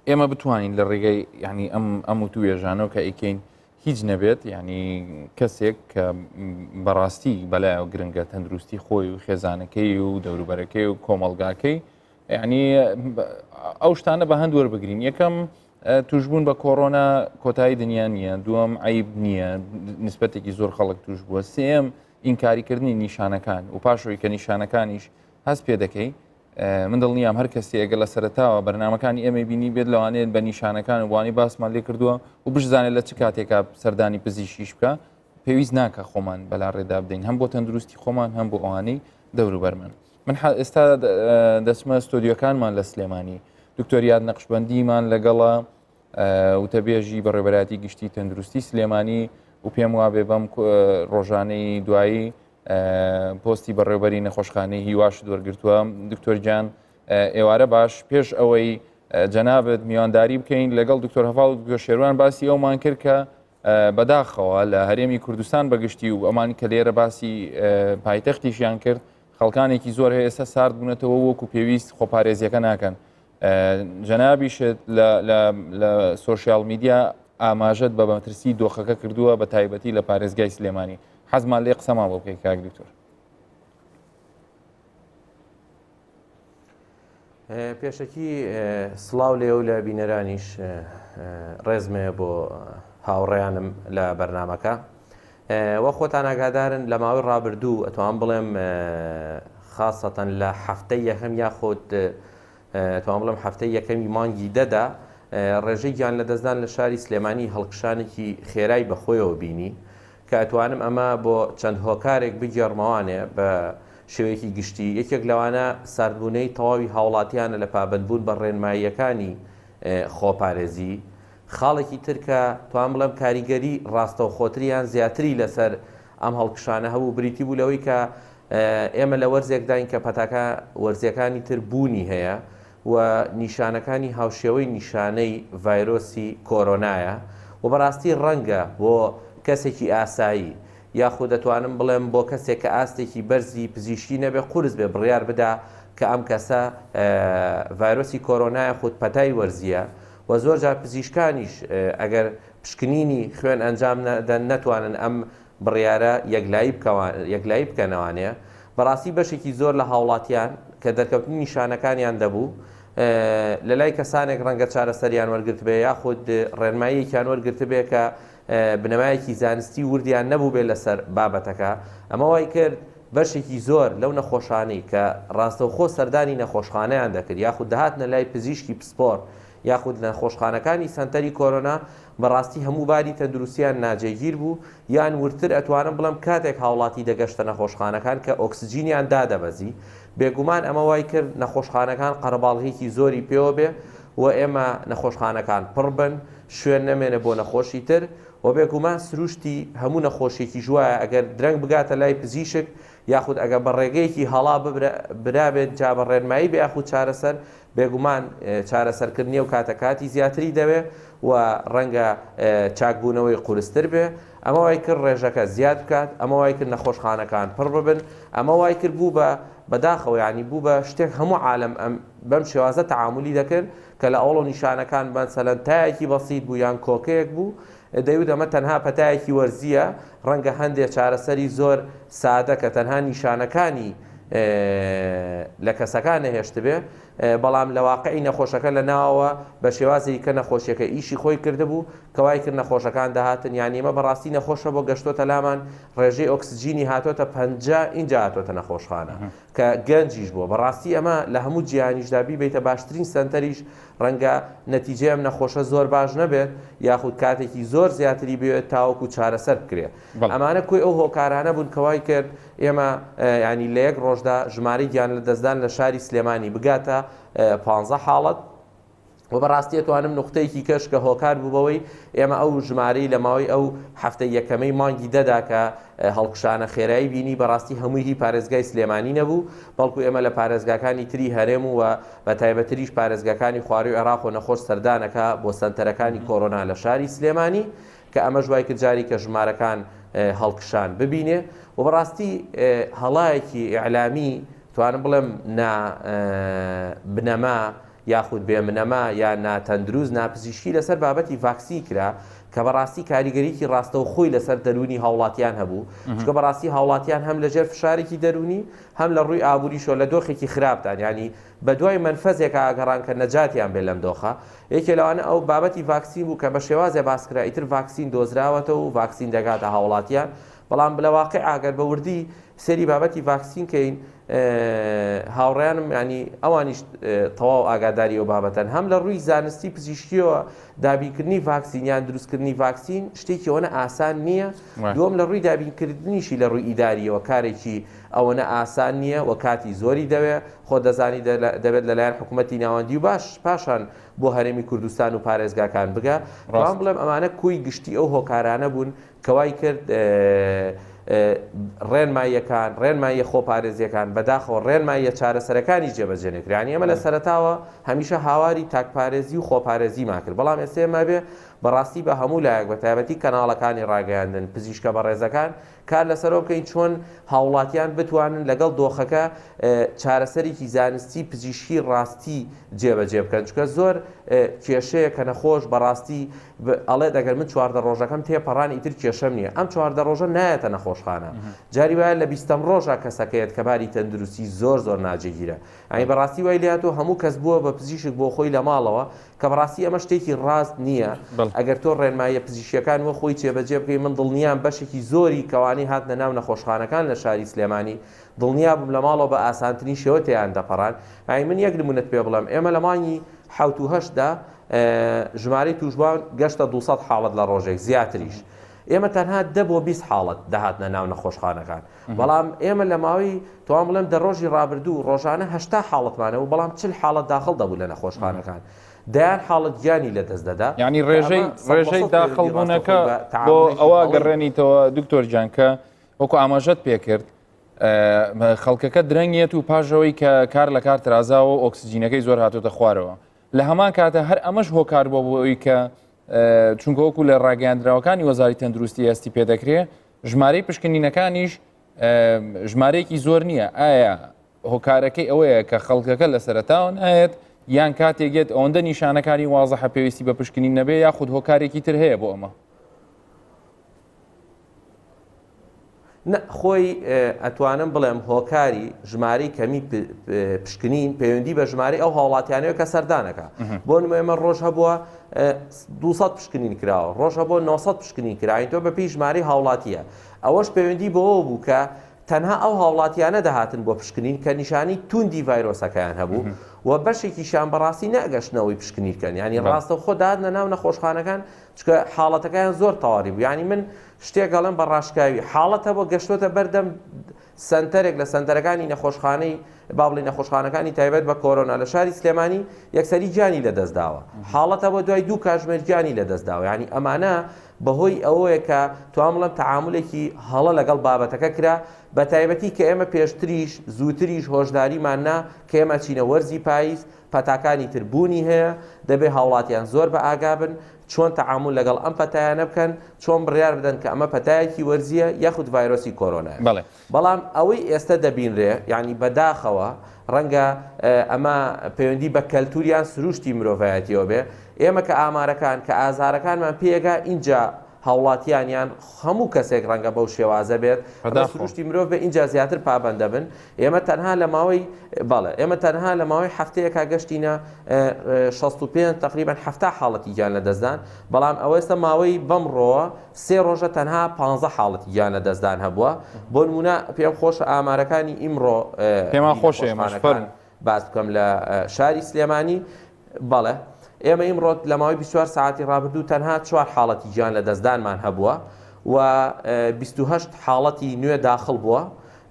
ئێمە بتوانین لە ڕێگەی ینی ئەم ئەم و توێژانەوە کە ئەیکەین هیچ نەبێت ینی کەسێک کە بەڕاستی بەلایەوە گرنگە تەندروستی خۆی و خێزانەکەی و دەوروبەرەکەی و کۆمەڵگاکەی یعنی ئەو شتانە بە هەند وەربگرین یەکەم توشببوون بە کۆرۆنا کۆتایی دنیا نییە دووەم عیب نییە نسبەتێکی زۆر خەڵک توش بووە سێم ئینکاریکردنی نیشانەکان و پاشەوەی کە نیشانەکانیش هەست پێ دەکەی من دڵنیام هەر کەسی ئەگەر لە سەرتاوە بەرنمەکانی ئێمە بینی بێت لەوانەیە بە نیشانەکان و وانی باسمان لێ کردووە و بشزانێت لە چ کاتێکا سەردانی پزیشکیش بکە پێویست ناکە خۆمان بەلا ڕێدا بدەین هەم بۆ تەندروستی خۆمان هەم بۆ ئەوانەی دەوروبەرمان. من ئێستا دەچمە ستۆدیۆکانمان لە سلێمانی دکتۆر یاد نەقشبندیمان لەگەڵە وتەبێژی بەڕێبەراتی گشتی تەندروستی سلێمانی و پێم وابێ بەم ڕۆژانەی دوایی پۆستی بەڕێوبەری نەخۆشخانەی هیواش وەرگتووە دکتۆر گیان ئێوارە باش پێش ئەوەی جەنابەت میوانداری بکەین لەگەڵ دکتۆر هەڤاڵ و دکتۆر شێروان باسی ئەومان کرد کە بەداخەوە لە هەرێمی کوردستان بەگشتی و ئەمان کە لێرە باسی پایتەختیشیان کرد خەڵکانێکی زۆر هەیە ئێستا سارد بوونەتەوە وەکو پێویست خۆپارێزیەکە ناکەن جەنابیشت لە سۆشیال میدیا ئاماژەت بە مەترسی دۆخەکە کردووە بە تایبەتی لە پارێزگای سلێمانی حەزمان لێ قسەمان بۆ بکەیت کاک دکتۆر. پێشەکی سڵاو لێو لە بینەرانیش ڕێزمەیە بۆ هاوڕێیانم لە بەرنمەکە وە خۆتان ئاگادارن لە ماوەی ڕابردوو ئەتوان بڵێم خاصەتەن لە هەفتەی یەکەم یاخود توان بڵێم هەفتەی یەکەمی مانگی دەدا ڕێژەی گیان لەدەستدان لە شاری سلێمانی هەڵکشانێکی خێرای بەخۆیەوە بینی کە ئەتوانم ئەمە بۆ چەند هۆکارێک بگێڕمەوانێ بە شێوەیەکی گشتی، یەکێک لەوانە ساردبوونەی تەواوی هاوڵاتیانە لە پابەندبوون بە ڕێنماییەکانی خۆپارێزی، خاڵێکی تر کە توانم بڵێم کاریگەری ڕاستەوخۆتر یان زیاتری لەسەر ئەم هەڵکشانە هەبوو بریتی بوو لەوەی کە ئێمە لە وەرزێکداین کە پەتاکە وەرزیەکانی تر بوونی هەیە و نیشانەکانی هاوشێوەی نیشانەی ڤایرۆسی کۆرۆنایە و بەڕاستی ڕەنگە بۆ کەسێکی ئاسایی یاخود دەتوانم بڵێم بۆ کەسێک کە ئاستێکی بەرزی پزیشکی نەبێ قورس بێ بڕیار بدا کە ئەم کەسە ڤایرۆسی کۆرۆنایە خود پەتای وەرزیە و زۆر جار پزیشکانیش ئەگەر پشکنینی خوێن ئەنجام نەدەن نەتوانن ئەم بڕیارە یەکلایی بکەنەوانێ. بەڕاستی بەشێکی زۆر لە هاوڵاتیان کە دەرکەوتنی نیشانەکانیان دەبوو. لە لای کەسانێک ڕەنگە چارەسەریان وەرگرتبێ یاخود ڕێنماییەکیان وەرگرتبێ کە بنەمایەکی زانستی وردیان نەبووبێ لەسەر بابەتەکە، ئەمە وای کرد بەشێکی زۆر لەو نەخۆشانەی کە ڕاستەوخۆ سەردانی نەخۆشخانەیان دەکرد یاخود دەهاتنە لای پزیشکی پسپۆڕ یاخود لە نەخۆشخانەکانی سەنتەری کۆرۆنا بەڕاستی هەموو باری تەندروستیان ناجێگیر بوو یان وردتر ئەتوانم بڵێم کاتێک هاوڵاتی دەگەشتە نەخۆشخانەکان کە ئۆکسجینیان دادەبەزی بێگومان ئەمە وای کرد نەخۆشخانەکان قەرەباڵغیکی زۆری پێوە بێ و ئێمە نەخۆشخانەکان پڕ بن شوێن نەمێنێ بۆ نەخۆشی تر و بێگومان سروشتی هەموو نەخۆشیەکیش وایە ئەگەر درەنگ بگاتە لای پزیشک یاخود ئەگەر بە ڕێگەیەکی هەڵا برابێت جا بە ڕێنمایی بێ یاخود چارەسەر بێگومان چارەسەرکردنی ئەو کاتە کاتی زیاتری دەوێ و ڕەنگە چاکبوونەوەی قورستر بێ. ئەمە وای کرد ڕێژەکە زیاد بکات، ئەمە وای کرد نەخۆشخانەکان پڕ ببن، ئەمە وای کرد بوو بە بەداخەوە یانی بوو بە شتێک هەموو عالەم ئەم بەم شێوازە تەعامولی دەکرد کە لە ئەوڵ و نیشانەکان مەسەلەن تایەکی بەسیت بوو یان کۆکەیەک بوو دەیوت ئەمە تەنها پەتایەکی وەرزییە ڕەنگە هەندێ چارەسەری زۆر سادە کە تەنها نیشانەکانی لە کەسەکە نەهێشتبێ بەڵام لە واقعی نەخۆشەکە لە ناوەوە بە شێوازێکی کە نەخۆشیەکە ئیشی خۆی کردبوو کە وای کرد نەخۆشەکان دەهاتن یان ئێمە بەڕاستی نەخۆشە بۆ گەشتۆتە لامان ڕێژەی ئۆکسجینی هاتۆتە 50 ئینجا هاتۆتە نەخۆشخانە کە گەنجیش بووە بەڕاستی ئەمە لە هەموو جیهانیشدا بیبەیتە باشترین سەنتەریش ڕەنگە نەتیجەی ئەم نەخۆشە زۆر باش نەبێت یاخود کاتێکی زۆر زیاتری بوێت تاوەکو چارەسەر بکرێت ئەمانە کۆی ئەو هۆکارانە بوون کە وای کرد ئێمە ینی لە یەک ڕۆژدا ژمارەی گیان لەدەستدان لە شاری سلێمانی بگاتە 15 حاڵەت و بەڕاستی ئەتوانم نوختەیەکی کەش کە هۆکار بوو بەوەی ئێمە ئەو ژمارەی لە ماوەی ئەو هەفتەی یەکەمەی مانگی دەدا کە هەڵکشانە خێرایی بینی بەڕاستی هەمووی هی پارێزگای سلێمانی نەبوو بەڵکو ئێمە لە پارێزگاکانی تری هەرێم و بە تایبەتریش پارێزگاکانی خواروی عێراق و نەخۆش سەردانەکە بۆ سەنتەرەکانی کۆرۆنا لە شاری سلێمانی کە ئەمەش وای کرد جاری کە ژمارەکان هەڵکشان ببینێ و بەڕاستی هەڵایەکی ئیعلامی توانم بڵێم نا بنەما یاخود بێ بنەما یا ناتەندروست ناپزیشکی لەسەر بابەتی ڤاکسین کرا کە بەڕاستی کاریگەریی ڕاستەوخۆی لەسەر دەروونی هاوڵاتیان هەبوو چونکە بەڕاستی هاوڵاتیان هەم لەژێر فشارێکی دەروونی هەم لە ڕووی ئابووریشەوە لە دۆخێکی خراپدان یانی بەدوای مەنفەزێکا ئەگەڕان کە نەجاتیان بێ لەم دۆخە یەکێ لەوانە ئەو بابەتی ڤاکسین بوو کە بە شێوازێ باس کرا ئیتر ڤاکسین دۆزراوەتەوە و ڤاکسین دەگاتە هاوڵاتیان بەڵام لە واقع ئەگەر بە وردی سەیری بابەتی ڤاکسین کەین هاوڕێیانم ینی ئەوانیش تەواو ئاگاداری ئەو بابەتەن هەم لە ڕووی زانستی پزیشکیەوە دابینکردنی ڤاکسین یان دروستکردنی ڤاکسین شتێکی ئەوەنە ئاسان نییە دووەم لە ڕووی دابینکردنیشی لە ڕووی ئیداریەوە کارێکی ئەوەنە ئاسان نییە و کاتی زۆری دەوێ خۆ دەزانی دەبێت لەلایەن حکوومەتی ناوەندی و باش پاشان بۆ هەرێمی کوردستان و پارێزگاکان بگە ڕاست بڵێم ئەمانە کۆی گشتی ئەو هۆکارانە بوون کە وای کرد ڕێنماییەکان، ڕێنماییە خۆپارێزییەکان، بەداخەوە ڕێنماییە چارەسەرەکانیش جێبەجێ نەکرا. یانی ئێمە لە سەرەتاوە هەمیشە هاواری تاکپارێزی و خۆپارێزیمان کرد، بەڵام ئێستا ئێمە بێ بەڕاستی بە هەموو لایەک بە تایبەتی کەناڵەکانی ڕاگەیاندن، پزیشکە بەڕێزەکان کار لەسەرەوە بکەین چۆن هاوڵاتیان بتوانن لەگەڵ دۆخەکە چارەسەرێکی زانستی پزیشکی ڕاستی جێبەجێ بکەن، چونکە زۆر کێشەیە کە نەخۆش بەڕاستی ئەڵێت ئەگەر من 14 ڕۆژەکەم تێپەڕان ئیتر کێشەم نییە ئەم 14 ڕۆژە نایەتە نەخۆشخانە جاری وایە لە بیستەم ڕۆژە کەسەکەیەت کە باری تەندروستی زۆر زۆر ناجێگیرە ئەی بەڕاستی وای لاتۆ هەموو کەس بووە بە پزیشک بۆ خۆی لە ماڵەوە کە بەڕاستی ئەمە شتێکی ڕاست نییە ئەگەر تۆ ڕێنماییە پزیشکیەکان وە خۆی جێبەجێ بکەی من دڵنیام بەشێکی زۆری کەوانی هاتنە ناو نەخۆشخانەکان لە شاری سلێمانی دڵنیا بووم لە ماڵەوە بە ئاسانترین شێوە تێیان دەپەڕان ئای من یەک نمونەت پێ بڵێم ئێمە لە مانگی حەوت و هەشتدا ژمارەی تووشبووان گەشتە 200 حاڵەت لە ڕۆژێک زیاتریش ئێمە تەنها دە بۆ 20 حاڵەت دەهاتنە ناو نەخۆشخانەکان بەڵام ئێمە لە ماوەی توان بڵێم دە ڕۆژی ڕابردوو ڕۆژانە هەشتا حاڵەتمانەوە بەڵام چل حاڵەت داخڵ دەبوو لە نەخۆشخانەکان دەیان حاڵەت گیانی لەدەست دەدا یعنی ڕێژەی ڕێژەی داخڵ بوونەکە بۆ ئەوە گەڕێنیتەوە دکتۆر گیان کە وەکو ئاماژەت پێکرد خەڵکەکە درەنگێت و پاژەوەی کە کار لە کار ترازاوە و ئۆکسجینەکەی زۆر هاتۆتە خوارەوە لە هەمان کاتە هەر ئەمەش هۆکار بۆ بۆ ئەوی کە چونکە وەکو لە ڕاگەیاندراوەکانی وەزاری تەندروستی هەستی پێدەکرێ ژمارەی پشکنینەکانیش ژمارەیەکی زۆر نییە ئایا هۆکارەکەی ئەوەیە کە خەڵکەکە لە سەرەتاوە نایەت یان کاتێک یەت ئەوەندە نیشانەکانی وازەحە پێویستی بە پشکنین نەبێ یاخود هۆکارێکی تر هەیە بۆ ئەمە؟ نە خۆی ئەتوانم بڵێم هۆکاری ژمارەی کەمی پشکنین پەیوەندی بە ژمارەی ئەو هاوڵاتیانەوە کە سەردانەکە بۆ نموونە ئێمە ڕۆژ هەبووە 200 پشکنین کراوە ڕۆژ هەبووە 900 پشکنین کراوین تۆ بەپێی ژمارەی هاوڵاتیە ئەوەش پەیوەندی بەوە بوو کە تەنها ئەو هاوڵاتیانە دەهاتن بۆ پشکنین کە نیشانەی توندی ڤایرۆسەکەیان هەبوو و بەشێکیشیان بەڕاستی نەگەشتنەوەی پشکنین بکەن یانی ڕاستەوخۆ دەهاتنە ناو نەخۆشخانەکان چونکە حاڵەتەکەیان زۆر تەواری بوو یانی من شتێک ئەڵێم بە ڕاشکاوی حاڵەت هەبوو گەشتۆتە بەردەم سەنتەرێک لە سەنتەرەکانی نەخۆشخانەی با بڵێین نەخۆشخانەکانی تایبەت بە کۆرۆنا لە شاری سلێمانی یەکسەری گیانی لەدەستداوە حاڵەت هەبوو دوای دوو کاژمێر گیانی لەدەستداوە یانی ئەمانە بەهۆی ئەوەیە کە توام بڵێم تەعامولێکی هەڵە لەگەڵ بابەتەکە کرا، بەتایبەتی کە ئێمە پێشتریش زووتریش هۆشداریمان نا کە ئێمە ئەچینە وەرزی پاییز، پەتاکانی تر بوونی هەیە، دەبێ هاوڵاتیان زۆر بە ئاگا بن، چۆن تەعامول لەگەڵ ئەم پەتایانە بکەن، چۆن بڕیار بدەن کە ئەمە پەتایەکی وەرزییە یاخود ڤایرۆسی کۆرۆنایە. بەڵێ. بەڵام ئەوەی ئێستە دەبینرێ، یانی بەداخەوە ڕەنگە ئەمە پەیوەندی بە کەلتور یان سروشتی مرۆڤایەتیەوە بێ، ئێمە کە ئامارەکان، کە ئازارەکانمان پێگا ئینجا هاوڵاتیان یان هەموو کەسێک ڕەنگە بەو شێوازە بێت، ئەمە سروشتی مرۆڤ بێ ئینجا زیاتر پابەند دەبن. ئێمە تەنها لە ماوەی بەڵێ ئێمە تەنها لە ماوەی هەفتەیەکا گەشتینە 65 تقریبا 70 حاڵەتی گیان لەدەستدان، بەڵام ئەوە ئێستا ماوەی بەمڕۆوە سێ ڕۆژە تەنها پانزە حاڵەتی گیان لەدەستدان هەبووە بۆ نمونە پێم خۆشە ئامارەکانی ئیمڕۆ پێمان خۆشە ئێمەش فەرموو. باس بکەم لە شاری سلێمانی بەڵێ ئێمە ئیمڕۆ لە ماوەی 24 ساعتی ڕابردوو تەنها چوار حاڵەتی گیان لە دەستدانمان هەبووە و 28 حاڵەتی نوێ داخڵ بووە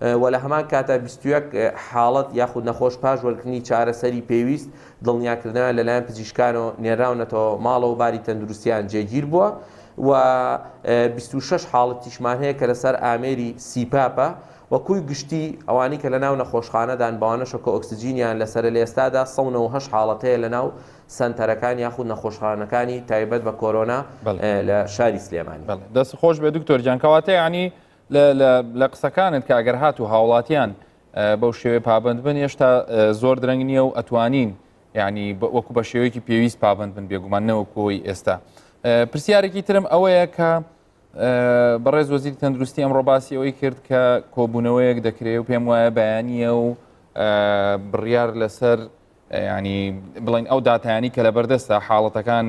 و لە هەمان کاتا 21 حاڵەت یاخود نەخۆش پاش وەرگرتنی چارەسەری پێویست دڵنیاکردنەوەیان لەلایەن پزیشکانەوە نێراونەتەوە ماڵەوە باری تەندروستیان جێگیر بووە و 26 حاڵەتیشمان هەیە کە لەسەر ئامێری CPAP ە و کۆی گشتی ئەوانەی کە لەناو نەخۆشخانەدان بەوانەشە کە ئۆکسجینیان لەسەرە لە ئێستادا 198 حاڵەت هەیە لەناو سەنتەرەکان یاخود نەخۆشخانەکانی تایبەت بە کۆرۆنا لە شاری سلێمانی. دەست خۆش بێ دکتۆر گیان کەواتە یانی لە قسەکانت کە ئەگەر هاتوو هاوڵاتیان بەو شێوەیە پابند بن هێشتا زۆر درەنگ نییە و ئەتوانین یعنی وەکو بە شێوەیەکی پێویست پابند بن بێگومان نەوەکۆی ئێستا پرسیارێکی ترم ئەوەیە کە بەڕێز وەزیری تەندروستی ئەمڕۆ باسی ئەوەی کرد کە کۆبوونەوەیەک دەکرێت و پێم وایە بەیانیە و بڕیار لەسەر ینی بڵین ئەو داتایانی کە لە بەردەستە حاڵەتەکان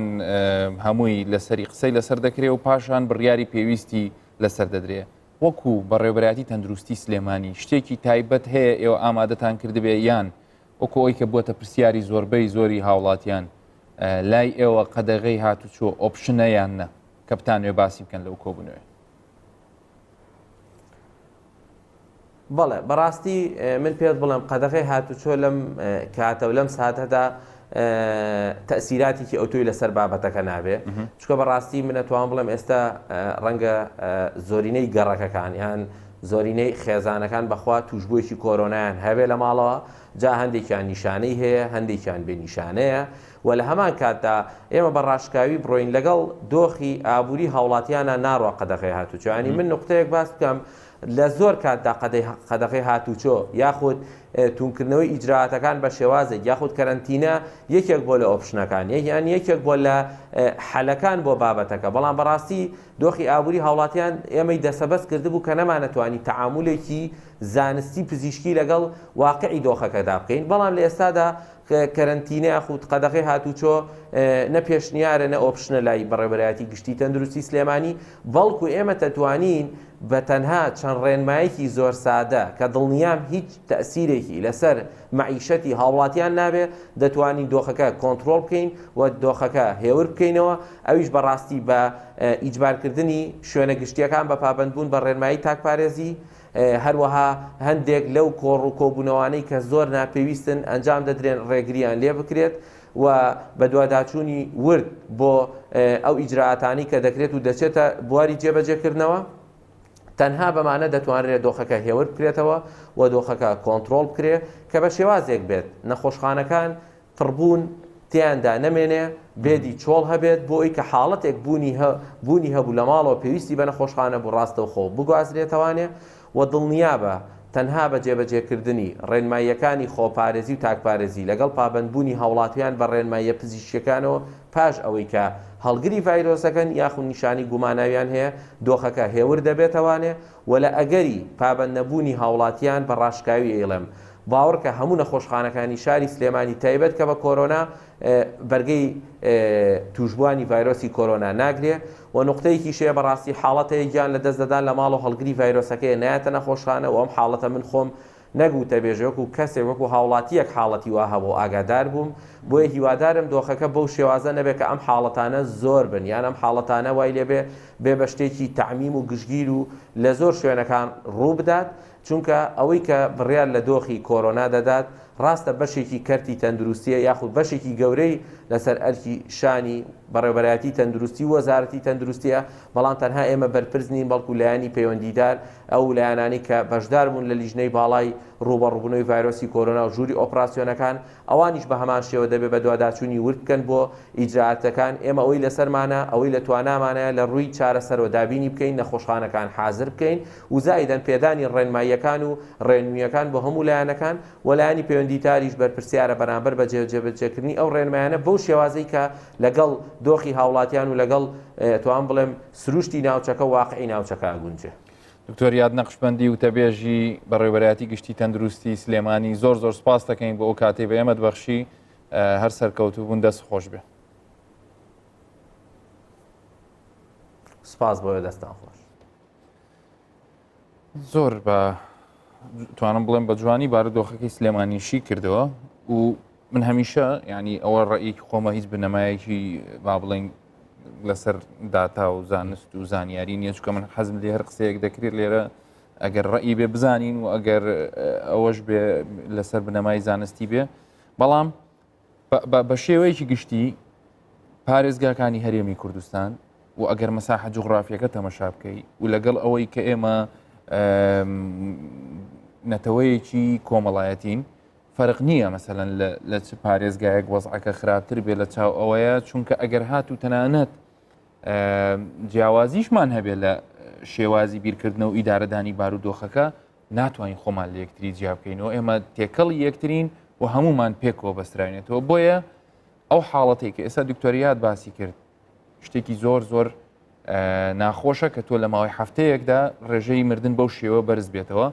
هەمووی لەسەری قسەی لەسەر دەکرێ و پاشان بڕیاری پێویستی لەسەر دەدرێ وەکو بەڕێوبەرایەتی تەندروستی سلێمانی شتێکی تایبەت هەیە ئێوە ئامادەتان کردبێ یان وەکو ئەوی کە بووەتە پرسیاری زۆربەی زۆری هاوڵاتیان لای ئێوە قەدەغەی هاتوچۆ option ە یان نە کە بتانوێ باسی بکەن لەو کۆبوونەوەی؟ بەڵێ بەڕاستی من پێت بڵێم قەدەغەی هاتوچۆ لەم کاتە و لەم ساتەدا تەسیراتێکی ئەوتۆی لەسەر بابەتەکە نابێ چکە بەڕاستی منە توان بڵێم ئێستا ڕەنگە زۆرینەی گەڕەکەکان یان زۆرینەی خێزانەکان بەخوا توشبوویەکی کۆرۆنایان هەبێ لە ماڵەوە جا هەندێکیان نیشانەی هەیە هەندێکیان بێ نیشانەیە و لە هەمان کاتدا ئێمە بە ڕاشکاوی بڕۆین لەگەڵ دۆخی ئابووری هاوڵاتیانە ناڕوا قەدەغەی هاتوچۆ ینی من نقطەیەک باس بکەم لە زۆر کاتدا قەدەغەی هاتوچۆ یاخود توونکردنەوەی ئیجراتەکان بە شێوازێک یاخود کەرەنتینە یەکێک بۆ لە option ەکان یان یەکێک بۆ لە حەلەکان بۆ بابەتەکە بەڵام بەڕاستی دۆخی ئابووری هاوڵاتیان ئێمەی دەسەبەست کردبوو کە نەمانەتوانی تەعامولێکی زانستی پزیشکی لەگەڵ واقعی دۆخەکەدا بکەین بەڵام لە ئێستادا کەرەنتینە یاخود قەدەغەی هاتوچۆ نە پێشنیارە نە option ە لای بەڕێوەبەرایەتی گشتی تەندروستی سلێمانی، بەڵکو ئێمە دەتوانین بە تەنها چەند ڕێنمایەکی زۆر سادە کە دڵنیام هیچ تەئسیرێکی لەسەر مەعیشەتی هاوڵاتیان نابێ دەتوانین دۆخەکە کۆنترۆڵ بکەین و دۆخەکە هێور بکەینەوە ئەویش بەڕاستی بە ئیجبارکردنی شوێنە گشتیەکان بە پابەندبوون بە ڕێنمایی تاکپارێزی هەروەها هەندێک لەو کۆڕ و کۆبوونەوانەی کە زۆر ناپێویستن ئەنجام دەدرێن ڕێگریان لێ بکرێت و بەدواداچوونی ورد بۆ ئەو ئیجرائاتانەی کە دەکرێت و دەچێتە بواری جێبەجێکردنەوە تەنها بەمانە دەتوانرێت دۆخەکە هێور بکرێتەوە و دۆخەکە کۆنترۆڵ بکرێت کە بە شێوازێک بێت نەخۆشخانەکان پڕبوون تێیاندا نەمێنێ، bed ی چۆڵ هەبێت بۆ ئەوی کە حاڵەتێک بوونی بوونی هەبوو لە ماڵەوە پێویستی بە نەخۆشخانە بوو ڕاستەوخۆ بگوازرێتەوانێ و دڵنیابە. تەنها بە جێبەجێکردنی ڕێنماییەکانی خۆپارێزی و تاکپارێزی لەگەڵ پابەندبوونی هاوڵاتیان بە ڕێنماییە پزیشکیەکانەوە پاش ئەوەی کە هەڵگری ڤایرۆسەکەن یاخود نیشانەی گوماناویان هەیە دۆخەکە هێور دەبێتەوانێ و لە ئەگەری پابەندنەبوونی هاوڵاتیان بە ڕاشکاوی ئەیڵێم باوەڕکە هەموو نەخۆشخانەکانی شاری سلێمانی تایبەت کە بە کۆرۆنا بەرگەی توشبوانی ڤایرۆسی کۆرۆنا ناگرێ و نوقتەیەکیش هەیە بەڕاستی حاڵەت هەیە گیان لە دەست دەدان لە ماڵ و هەڵگری ڤایرۆسەکەیە نایەتە نەخۆشخانە و ئەم حاڵەتە من خۆم نەک وتەبێژ وەکو کەسێک وەکو هاوڵاتیەک حاڵەتی وا هەبوو ئاگادار بووم بۆیە هیوادارم دۆخەکە بەو شێوازە نەبێ کە ئەم حاڵەتانە زۆر بن یان ئەم حاڵەتانە وای لێبێ بێ بە شتێکی تەعمیم و گشتگیر و لە زۆر شوێنەکان ڕوو بدات چونکە ئەوەی کە بڕیار لە دۆخی کۆرۆنا دەدات ڕاستە بەشێکی کەرتی تەندروستییە یاخود بەشێکی گەورەی لەسەر ئەرکی شانی بەڕێوەبەرایەتی تەندروستی و وەزارەتی تەندروستییە، بەڵام تەنها ئێمە بەرپرس نین بەڵکو لایەنی پەیوەندیدار ئەو لایەنانەی کە بەشدار بوون لە لیژنەی باڵای ڕووبەڕووبوونەوەی ڤایرۆسی کۆرۆنا و ژووری ئۆپراسیۆنەکان ئەوانیش بە هەمان شێوە دەبێ بەدواداچوونی ورد بکەن بۆ ئیجرائاتەکان، ئێمە ئەوەی لەسەرمانە، ئەوەی لە توانامانایە لە ڕووی چارەسەرەوە دابینی بکەین، نەخۆشخانەکان حازر بکەین و زائیدەن پێدانی ڕێنماییەکان و ڕێنوییەکان بۆ هەموو لایەنەکان و لایەنی پەیوەندیداریش بەرپرسیارە بەرامبەر بە جێبەجێکردنی ئەو ڕێنمایانە بەو شێوازەی کە لەگەڵ دۆخی هاوڵاتیان و لەگەڵ ئەتوانم بڵێم سروشتی ناوچەکە و واقعی ناوچەکە ئەگونجێ. دکتۆر یاد نەقشبەندی وتەبێژی بەڕێوەبەرایەتی گشتی تەندروستی سلێمانی زۆر زۆر سپاس دەکەین بۆ ئەو کاتەی بە ئێمەت بەخشی هەر سەرکەوتوو بوون دەست خۆش بێ. سپاس بۆ دەستان خۆش. زۆر بە توانم بڵێم بە جوانی بارودۆخەکەی سلێمانی شی کردەوە و من هەمیشە ینی ئەوە ڕێیەکی خۆمە هیچ بنەمایەکی با بڵێن لەسەر داتا و زانست و زانیاری نییە چکە من حەزم لێ هەر قسەیەک دەکرێت لێرە ئەگەر ڕێی بێ بزانین و ئەگەر ئەوەش بێ لەسەر بنەمای زانستی بێ بەڵام بە شێوەیەکی گشتی پارێزگاکانی هەرێمی کوردستان و ئەگەر مەساحە جوغرافیەکە تەمەشا بکەی و لەگەڵ ئەوەی کە ئێمە نەتەوەیەکی کۆمەڵایەتین فەرق نییە مەسەلەن لە چ پارێزگایەک وەزعەکە خراپتر بێ لە چاو ئەوەیە چونکە ئەگەر هات و تەنانەت جیاوازیشمان هەبێ لە شێوازی بیرکردنەوە و ئیدارەدانی بارودۆخەکە ناتوانین خۆمان لە یەکتری جیا بکەینەوە ئێمە تێکەڵی یەکترین و هەمومان پێکەوە بەستراوینێتەوە بۆیە ئەو حاڵەتێک کە ئێستا دکتۆریات باسی کرد شتێکی زۆر زۆر ناخۆشە کە تۆ لە ماوەی هەفتەیەکدا ڕێژەی مردن بەو شێوە بەرز بێتەوە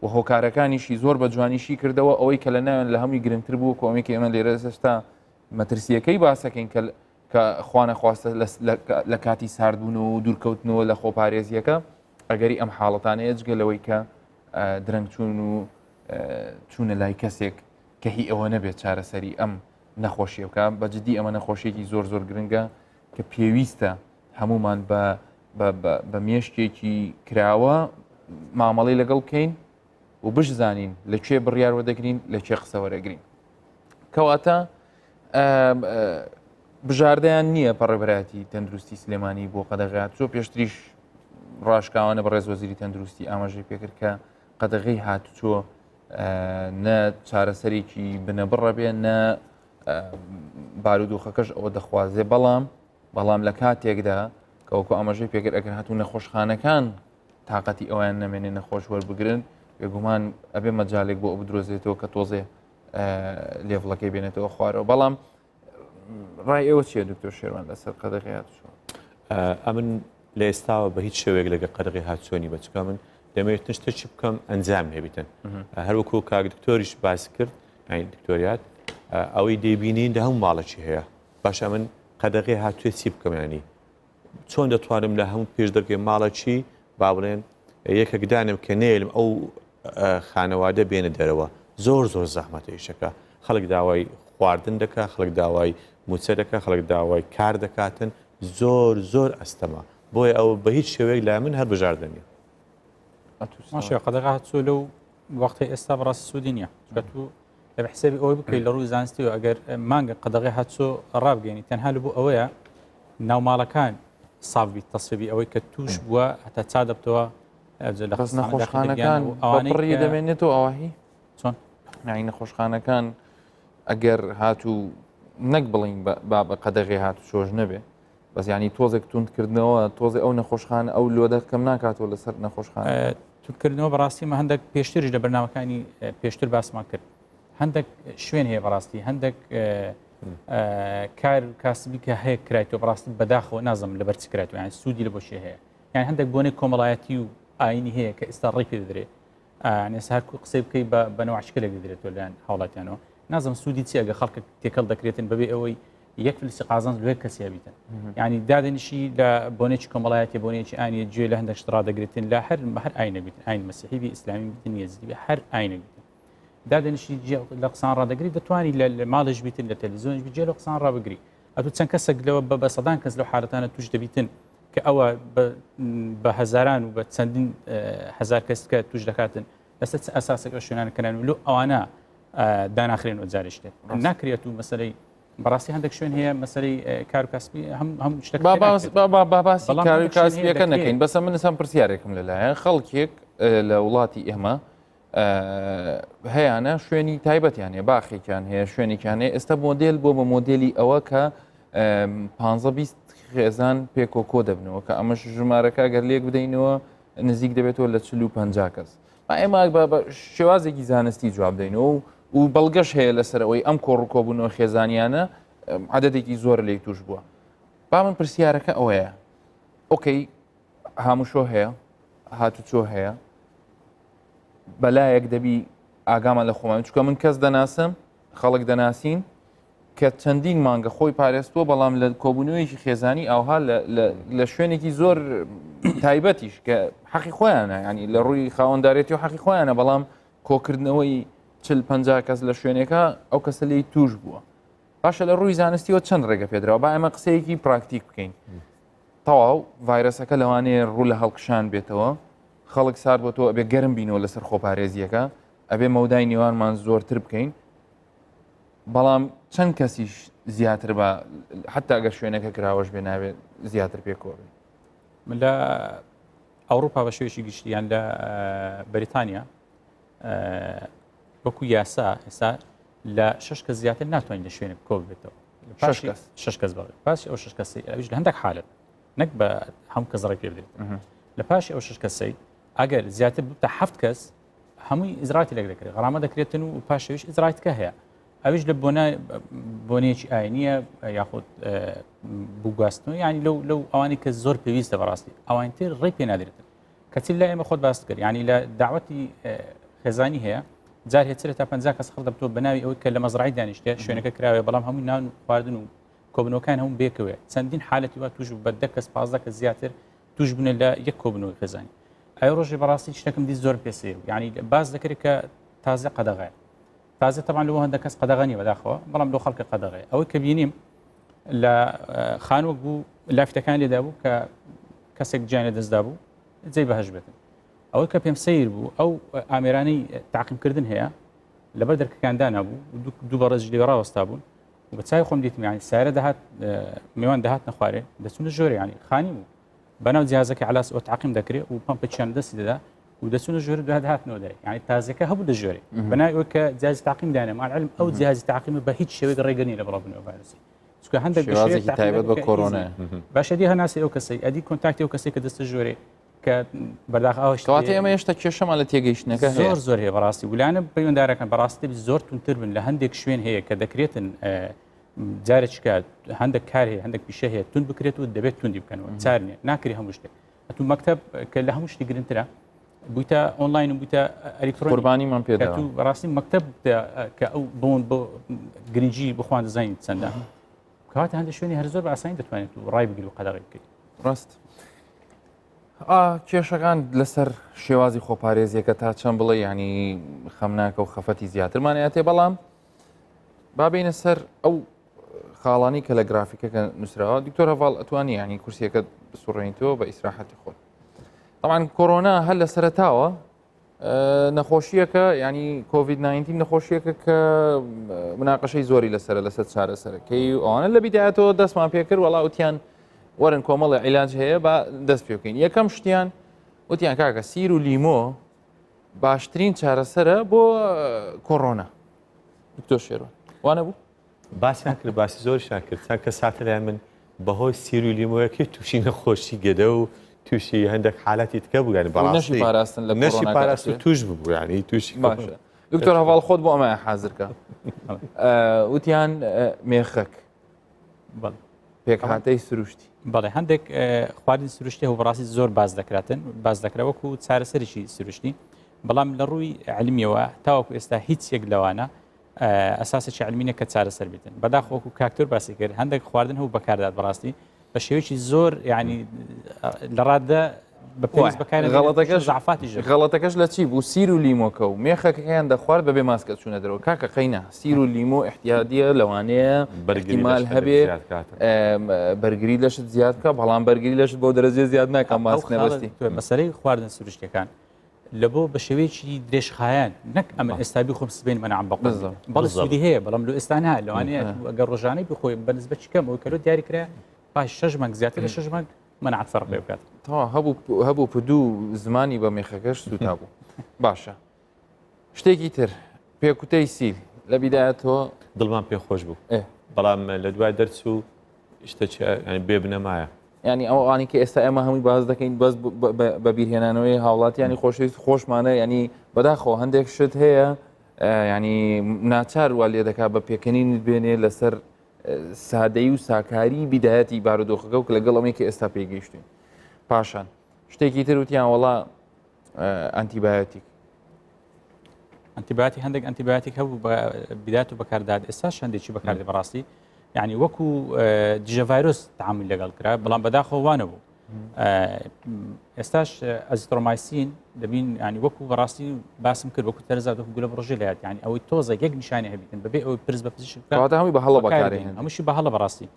و هۆکارەکانیشی زۆر بە جوانی شی کردەوە ئەوەی کە لە ناوێن لە هەمووی گرنگتر بوو کۆمیکی ئێمە لێرە ئێستا مەترسیەکەی باسەکەین کە کە خوانەخواستە لە کاتی ساردبوون و دوورکەوتنەوە لە خۆپارێزیەکە ئەگەری ئەم حاڵەتانەیە جگە لەوەی کە درەنگ چوون و چوونە لای کەسێک کە هی ئەوە نەبێت چارەسەری ئەم نەخۆشیە بکە بە جدی ئەمە نەخۆشیێکی زۆر زۆر گرنگە کە پێویستە هەمومان بە بە مێشکێکی کراوە مامەڵی لەگەڵ بکەین و بشزانین لە کوێ بڕیار وەدەگرین لە کوێ قسە وەرەگرین کەواتە بژاردەیان نییە پەڕێبەرایەتی تەندروستی سلێمانی بۆ قەدەغات چۆ پێشتریش ڕاشکاوانە بەڕێز وەزیری تەندروستی ئاماژەی پێکرد کە قەدەغەی هاتوچۆ نە چارەسەرێکی بنەبڕە بێ نە بارودۆخەکەش ئەوە دەخوازێ بەڵام بەڵام لە کاتێکدا کە وەکو ئاماژەی پێکرد ئەگەر هاتوو نەخۆشخانەکان تااقەتی ئەویان نەمێنێ نەخۆش وەربگرن بێگومان ئەبێ مەجالێک بۆ بدرۆزێتەوە کە تۆزێ لێڤڵەکەی بێنێتەوە خوارەوە بەڵام ڕای ئێوە چییە دکتۆر شێروان لەسەر قەدەغی هاتوچۆ ئەمن لە ئێستاوە بە هیچ شێوەیەک لەگە قەدەغی هاتوچۆنی بەچکە من دەمەوێت شتێکی بکەم ئەنجام هەبیتن هەروەکو کاک دکتۆریش باس کرد دکتۆریات ئەوەی دەیبینین لە هەموو ماڵێکی هەیە باشە من قەدەغەی هاتوێ چی بکەم ینی چۆن دەتوانم لە هەموو پێش دەرگەی ماڵەکی با بڵێن یەکێک دانم کە نێلم ئەو خانەوادە بێنە دەرەوە زۆر زۆر زەحمەتە ئیشەکە خەڵک داوای خواردن دەکا خەڵک داوای موچە دەکا خەڵک داوای کار دەکاتن زۆر زۆر ئەستەمە بۆیە ئەو بە هیچ شێوەیەک لای من هەر بژاردە نیە ماشێ قەدەغە هاتووە لەو وەختەی ئێستا بەڕاستی سوودی نییە چونکە تو لە حسێبی ئەوەی بکەیت لە ڕووی زانستیەوە ئەگەر مانگە قەدەغی هاتوچۆ ڕابگەێنی تەنها لە بۆ ئەوەیە ناوماڵەکان ساف بیت تەسفبی ئەوەی کە توش بووە هەتا چا دەبتەوە لە بەس نەخۆشخانەکان ئەوانەی دەمێنێتەوە ئەوهی چۆن نای نەخۆشخانەکان ئەگەر هاتوو نەک بڵین با بە قەدەغی هاتو چۆش نەبێ بەس ینی تۆزێک توندکردنەوە تۆزێ ئەو نەخۆشخانە ئەو لۆدە کەم ناکاتەوە لەسەر نەخۆشخانە. توندکردنەوە بەڕاستی مە هەندێک پێشتریش لە بەرنمەکانی پێشتر باسمان کرد هەندێک شوێن هەیە بەڕاستی هەندێک کار کاسبی کە هەیە کرایتەوە بەڕاستی بەداخەوە نازم لەبەر چ کرایتەوە یان سوودی لە بۆشی هەیە یان هەندێک بۆنەی کۆمەڵایەتی و ئاینی هەیە کە ئێستا ڕێی پێ دەدرێت ئەنێس هەر قسەی بکەی بە بەنەوەشکلێک دەدرێتەوە لەلایەن هاوڵاتیانەوە نازم سوودی چی ئەگە خەڵکە تێکەڵ دەکرێتن بەبێ ئەوەی یەک فلسی قازانج لێ کەسیا بیتن ینی دادەنیشی لە بۆنێکی کۆمەڵایەتی بۆنێکی ئاینی گوێ لە هەندێک شت ڕادەگرتن لە هەر هەر ئاینە بیتن ئاین مەسیحی بی ئیسلامی بیتن یەزیدی بی هەر ئاینە بیتن دادەنیشی لە قسان ڕادەگری دەتوانی لە ماڵش بیتن لە تەلەڤیزیۆنش بی جێ لە قسان ڕابگری ئەتو چەند کەسێک لەوە بە سەدان کەس لەو حالەتانە توش دەبیتن کە ئەوە بە هەزاران و بە چەندین هەزار کەس کە توش دەکاتن لەسەر چ ئەساسێک ئەو شوێنانە کران و لۆ ئەوانە داناخرێن و جارێک شتێک ناکرێت و مەسەلەی بەڕاستی هەندێک شوێن هەیە مەسەلەی کار و کاسبی هەم هەم شتێک با باسی کار و کاسبیەکە نەکەین بەسە من سەم پرسیارێکم لەلایەن خەڵکێک لە وڵاتی ئێمە هەیانە شوێنی تایبەتیان هەیە باخێکیان هەیە شوێنێکیان هەیە ئێستا مۆدێل بۆ بە مۆدێلی ئەوە کە 15 خێزان پێکۆ کۆ دەبنەوە کە ئەمەش ژمارەکە گەر لێک بدەینەوە نزیک دەبێتەوە لە 40 کەس ئێمە بە شێوازێکی زانستی جواب دەینەوە و و بەڵگەش هەیە لەسەر ئەوەی ئەم کۆڕ و کۆبوونەوە خێزانیانە عددێکی زۆر لێی توش بووە با من پرسیارەکە ئەوەیە ئۆکەی هاموشۆ هەیە هاتوچۆ هەیە بەلایەک دەبی ئاگامان لە خۆمان چکە من کەس دەناسم خەڵک دەناسین کە چەندین مانگە خۆی پارێزتووە بەڵام لە کۆبوونەوەیەکی خێزانی ئاوها لە شوێنێکی زۆر تایبەتیش کە حەقی خۆیانە ینی لە ڕووی خاوەندارێتی و حەقی خۆیانە بەڵام کۆکردنەوەی چل پ کەس لە شوێنێکە ئەو کەسە لێی توش بووە باشە لە ڕووی زانستیەوە چەند ڕێگە پێدراوە با ئێمە قسەیەکی پراکتیک بکەین تەواو ڤایرەسەکە لەوانەیە ڕوو لە هەڵکشان بێتەوە خەڵک سارد بۆ تۆ ئەبێ گەرم بینەوە لەسەر خۆپارێزیەکە ئەبێ مەودای نێوانمان زۆرتر بکەین بەڵام چەند کەسیش زیاتر بە حتا ئەگەر شوێنەکە کراوەش بێ ناوێت زیاتر پێکۆ بێ من لە ئەوروپا بە شێوەیەکی گشتیان لە بەریتانیا وەکو یاسا ئێستا لە شش کەس زیاتر ناتوانین لە شوێنێک کۆ بێتەوە شش کەس شش کەس بەڵێ پاش ئەو شش کەسی ئەویش لە هەندێک حالت نەک بە هەموو کەس ڕێک پێ بدرێت لە پاشی ئەو شش کەسەی ئەگەر زیاتر ببتە هەفت کەس هەمووی ئیزراتی لەک دەکرێت غەرامە دەکرێتن و پاشەویش ئیزرایتکە هەیە ئەویش لە بۆنە بۆنەیەکی ئاینیە یاخود بگواستنەوە ینی لەو لەو ئەوانی کە زۆر پێویستە بەڕاستی ئەوانتر ڕێ پێ نادرێتن کەچی لە ئێمە خۆت باست کرد ینی لە داوەتی خێزانی هەیە جار هێچرە تا 50 کەس خەڵ دەبتەوە بەناوی ئەوەی کە لە مەزرعی دانیشتێ شوێنەکە کراوێ بەڵام هەموو نان و خواردن و کۆبنەوەکان هەموو بێکەوێ چەندین حالەتی وا توش بە دە کەس 15 کەس زیاتر توش بوونە لە یەک کۆبنەوەی خێزانی ئەی ڕۆژێ بەڕاستی شتێکم دی زۆر پێ سەیر بوو یعنی باس دەکرێت کە تازە قەدەغەیە تازە تەبان لەوە هەندە کەس قەدەغە نیە بەداخەوە بەڵام لۆ خەڵکە قەدەغەیە ئەوەی کە بینیم لە خانووەک بوو لافتەکان لێدا بوو کە کەسێک گیانی دەستدا بوو جێی بەهەشت بێتن ئەوەی کە پێم سەیر بوو ئەو ئامێرانەی تاقیمکردن هەیە لەبەر دەرکەکان دانابوو دوو بەڕێز لێ ڕاوەستا بوون بە چای خۆم دیتم یانی سارە دەهات میوان دەهات نەخوارێ دەچونە ژۆرێ ینی خانی بوو بەناو جیازەکە علاس ئەو تعقیم دەکرێت و پمپەچیان دەستی دەدا و دەچونە ژۆرە دوات هاتنەوە دەرێ یعنی تازەکە هەبوو لە ژۆرێ بەناوی ئەوەی کە جیاز تعقیم دانێ مع العلم ئەو جیازی تعقیمە بە هیچ شێوەیەک ڕێگە نییە لە بڵاوبوونەوە ڤایرۆسی چونکە هەندێک شێوازێکی تایبەت بە کۆرۆنا باشە دی هەناسی ئەو کەسەی ئەدی contact ی ئەو کەسێک کە دەستە ژۆرێ کە بەرداخ ئەوش کەواتە ئێمە هێشتا کێشەمان لە تێگەیشتنەکە زۆر زۆر هەیە بەڕاستی ولایەنە پەیوەندارەکان بەڕاستی زۆر تونتر بن لە هەندێک شوێن هەیە کە دەکرێتن جارێککە هەندێک کار هەیە هەندێک پیشە هەیە تون بکرێت و دەبێت توندی بکەنەوە چار نیە ناکرێ هەموو شتێک ئەتو مەکتب کە لە هەموو شتی گرنگترە بوویتە ئۆنلاین و بوویتە ئەلیکترۆنی قوربانیمان پێدا بەڕاستی مەکتب کە ئەو بۆن بۆ گرنگی بخوان دەزانین چەندە کەواتە هەندێک شوێنی هەر زۆر بە ئاسانی دەتوانێت و ڕای بگری و قەدەغی بکەیت ڕاست کێشەکان لەسەر شێوازی خۆپارێزیەکە تا چەند بڵێ ینی خەمناکە و خەفەتی زیاترمانەتێ بەڵام بابینە سەر ئەو خاڵانی کە لە گرافیکەکە نووسراوە دکتۆر هەڤاڵ ئەتوانی ینی کورسیەکە بسوڕێنیتەوە بە ئیسراحەتی خۆت طبعا کۆرۆنا هەر لە سەرتاوە نەخۆشیەکە ینی کۆVید 19 نەخۆشیەکە کە مناقەشەی زۆری لەسرە لەسەر چارەسەرەکەی و ئەوانە لە بیدایەتەوە دەستمان پێکرد وەڵا وتیان وەرن کۆمەڵی عیلاج هەیە با دەست پێ بکەین یەکەم شتیان وتیان کاکە سیر و لیمۆ باشترین چارەسەرە بۆ کۆرۆنا دکتۆر شێرۆ وانە بوو باسیان کرد باسی زۆرشان کرد چەند کە ساتە لای من بەهۆی سیر و لیمۆیەکەی تووشی نەخۆشی گەدە و. تووشی هەندێک حالەتی تکە بوو یانی بەڕاستی پاراستن لە نەشی پاراست و توش ببوو یانی تووشی باشە دکتۆر هەواڵ خۆت بۆ ئەمە حازرکە وتیان مێخەک پێکهاتەی سروشتی بەڵێ هەندێک خواردن سروشتی هەبوو بەڕاستی زۆر باز دەکراتن باز دەکرا وەکو چارەسەرێکی سروشتی بەڵام لە ڕووی علمیەوە تاوەکو ئێستا هیچ یەک لەوانە ئەساسێکی علمینە کە چارەسەر بێتن بەداخ وەکو کاکتۆر باسی کرد هەندێک خواردن هەبوو بەکاردات بەڕاستی بە شێوەیەکی زۆر یعنی لە ڕادە بە پێویست بەکار غەڵەتەکەش زعفاتی ژە غەڵەتەکەش لە چی بوو سیر و لیمۆکە و مێخەکەیان دەخوارد بەبێ ماسکە چوونە دەرەوە کاکە قەینا سیر و لیمۆ احتیادیە لەوانەیە بەرگری احتیمال لەشت هەبێ زیاد کاتن. ئەم، بەرگری لەشت زیاد بکە بەڵام بەرگری لەشت بەو دەرەجەیە زیاد ناکە ماسک نەبەستی مەسەرەی خواردن سروشتەکان لە بۆ بە شێوەیەکی درێژخایەن نەک ئەمە ئێستا بخۆم سبین مەنعم بە بالضبط. بەڵێ سوودی هەیە بەڵام لۆ ئێستا نا لەوانەیە ئەگەر ڕۆژانەی بخۆی بە نسبەت کەم ئەوەی کە لۆ دیاری کرا پاش شەش مانگ زیاتر لە شەش مانگ مەنعەت فەرق پێ بکات تەواو هەبوو هەبوو پدوو زمانی بە مێخەکەش سووتا بوو باشە شتێکی تر پێکوتەی سیل لە بیدایەتەوە دڵمان پێ خۆش بوو بەڵام لە دوای دەرچوو شتە بێ بنەمایە. ینی ئەو ئەوانی کە ئێستا ئێمە هەمووی باز دەکەین بەس بە بیرهێنانەوەی هاوڵاتیانی خۆشەویست خۆشمانە ینی بەداخەوە هەندێک شت هەیە ینی ناچار وا لێ دەکات بە پێکەنینت بێنێ لەسەر سادەی و ساکاری بیدایەتی بارودۆخەکە و لەگەڵ ئەمەی کە ئێستا پێگەیشتین پاشان شتێکی تر وتیان وەڵا ئەنتیبایۆتیک ئەنتیباتی هەندێک ئەنتیباتیک هەبوو بە بدات و بەکاردات ئێستا هەندێکی بەکاردێ بەڕاستی یعنی وەکو دژە ڤایرۆس تعامل لەگەڵ کرا بەڵام بەداخەوە وانە بوو ئێستاش ئەزیترۆمایسین دەبین ینی وەکو بەڕاستی باسم کرد وەکو تەرزا وەکو گولە بڕژێ لات ینی ئەوەی تۆزێک یەک نیشانی هەبیتن بەبێ ئەوەی پرس بە پزیشک هەمووی بە هەڵە بەکارێن هەمووشی بە هەڵە بەڕاستی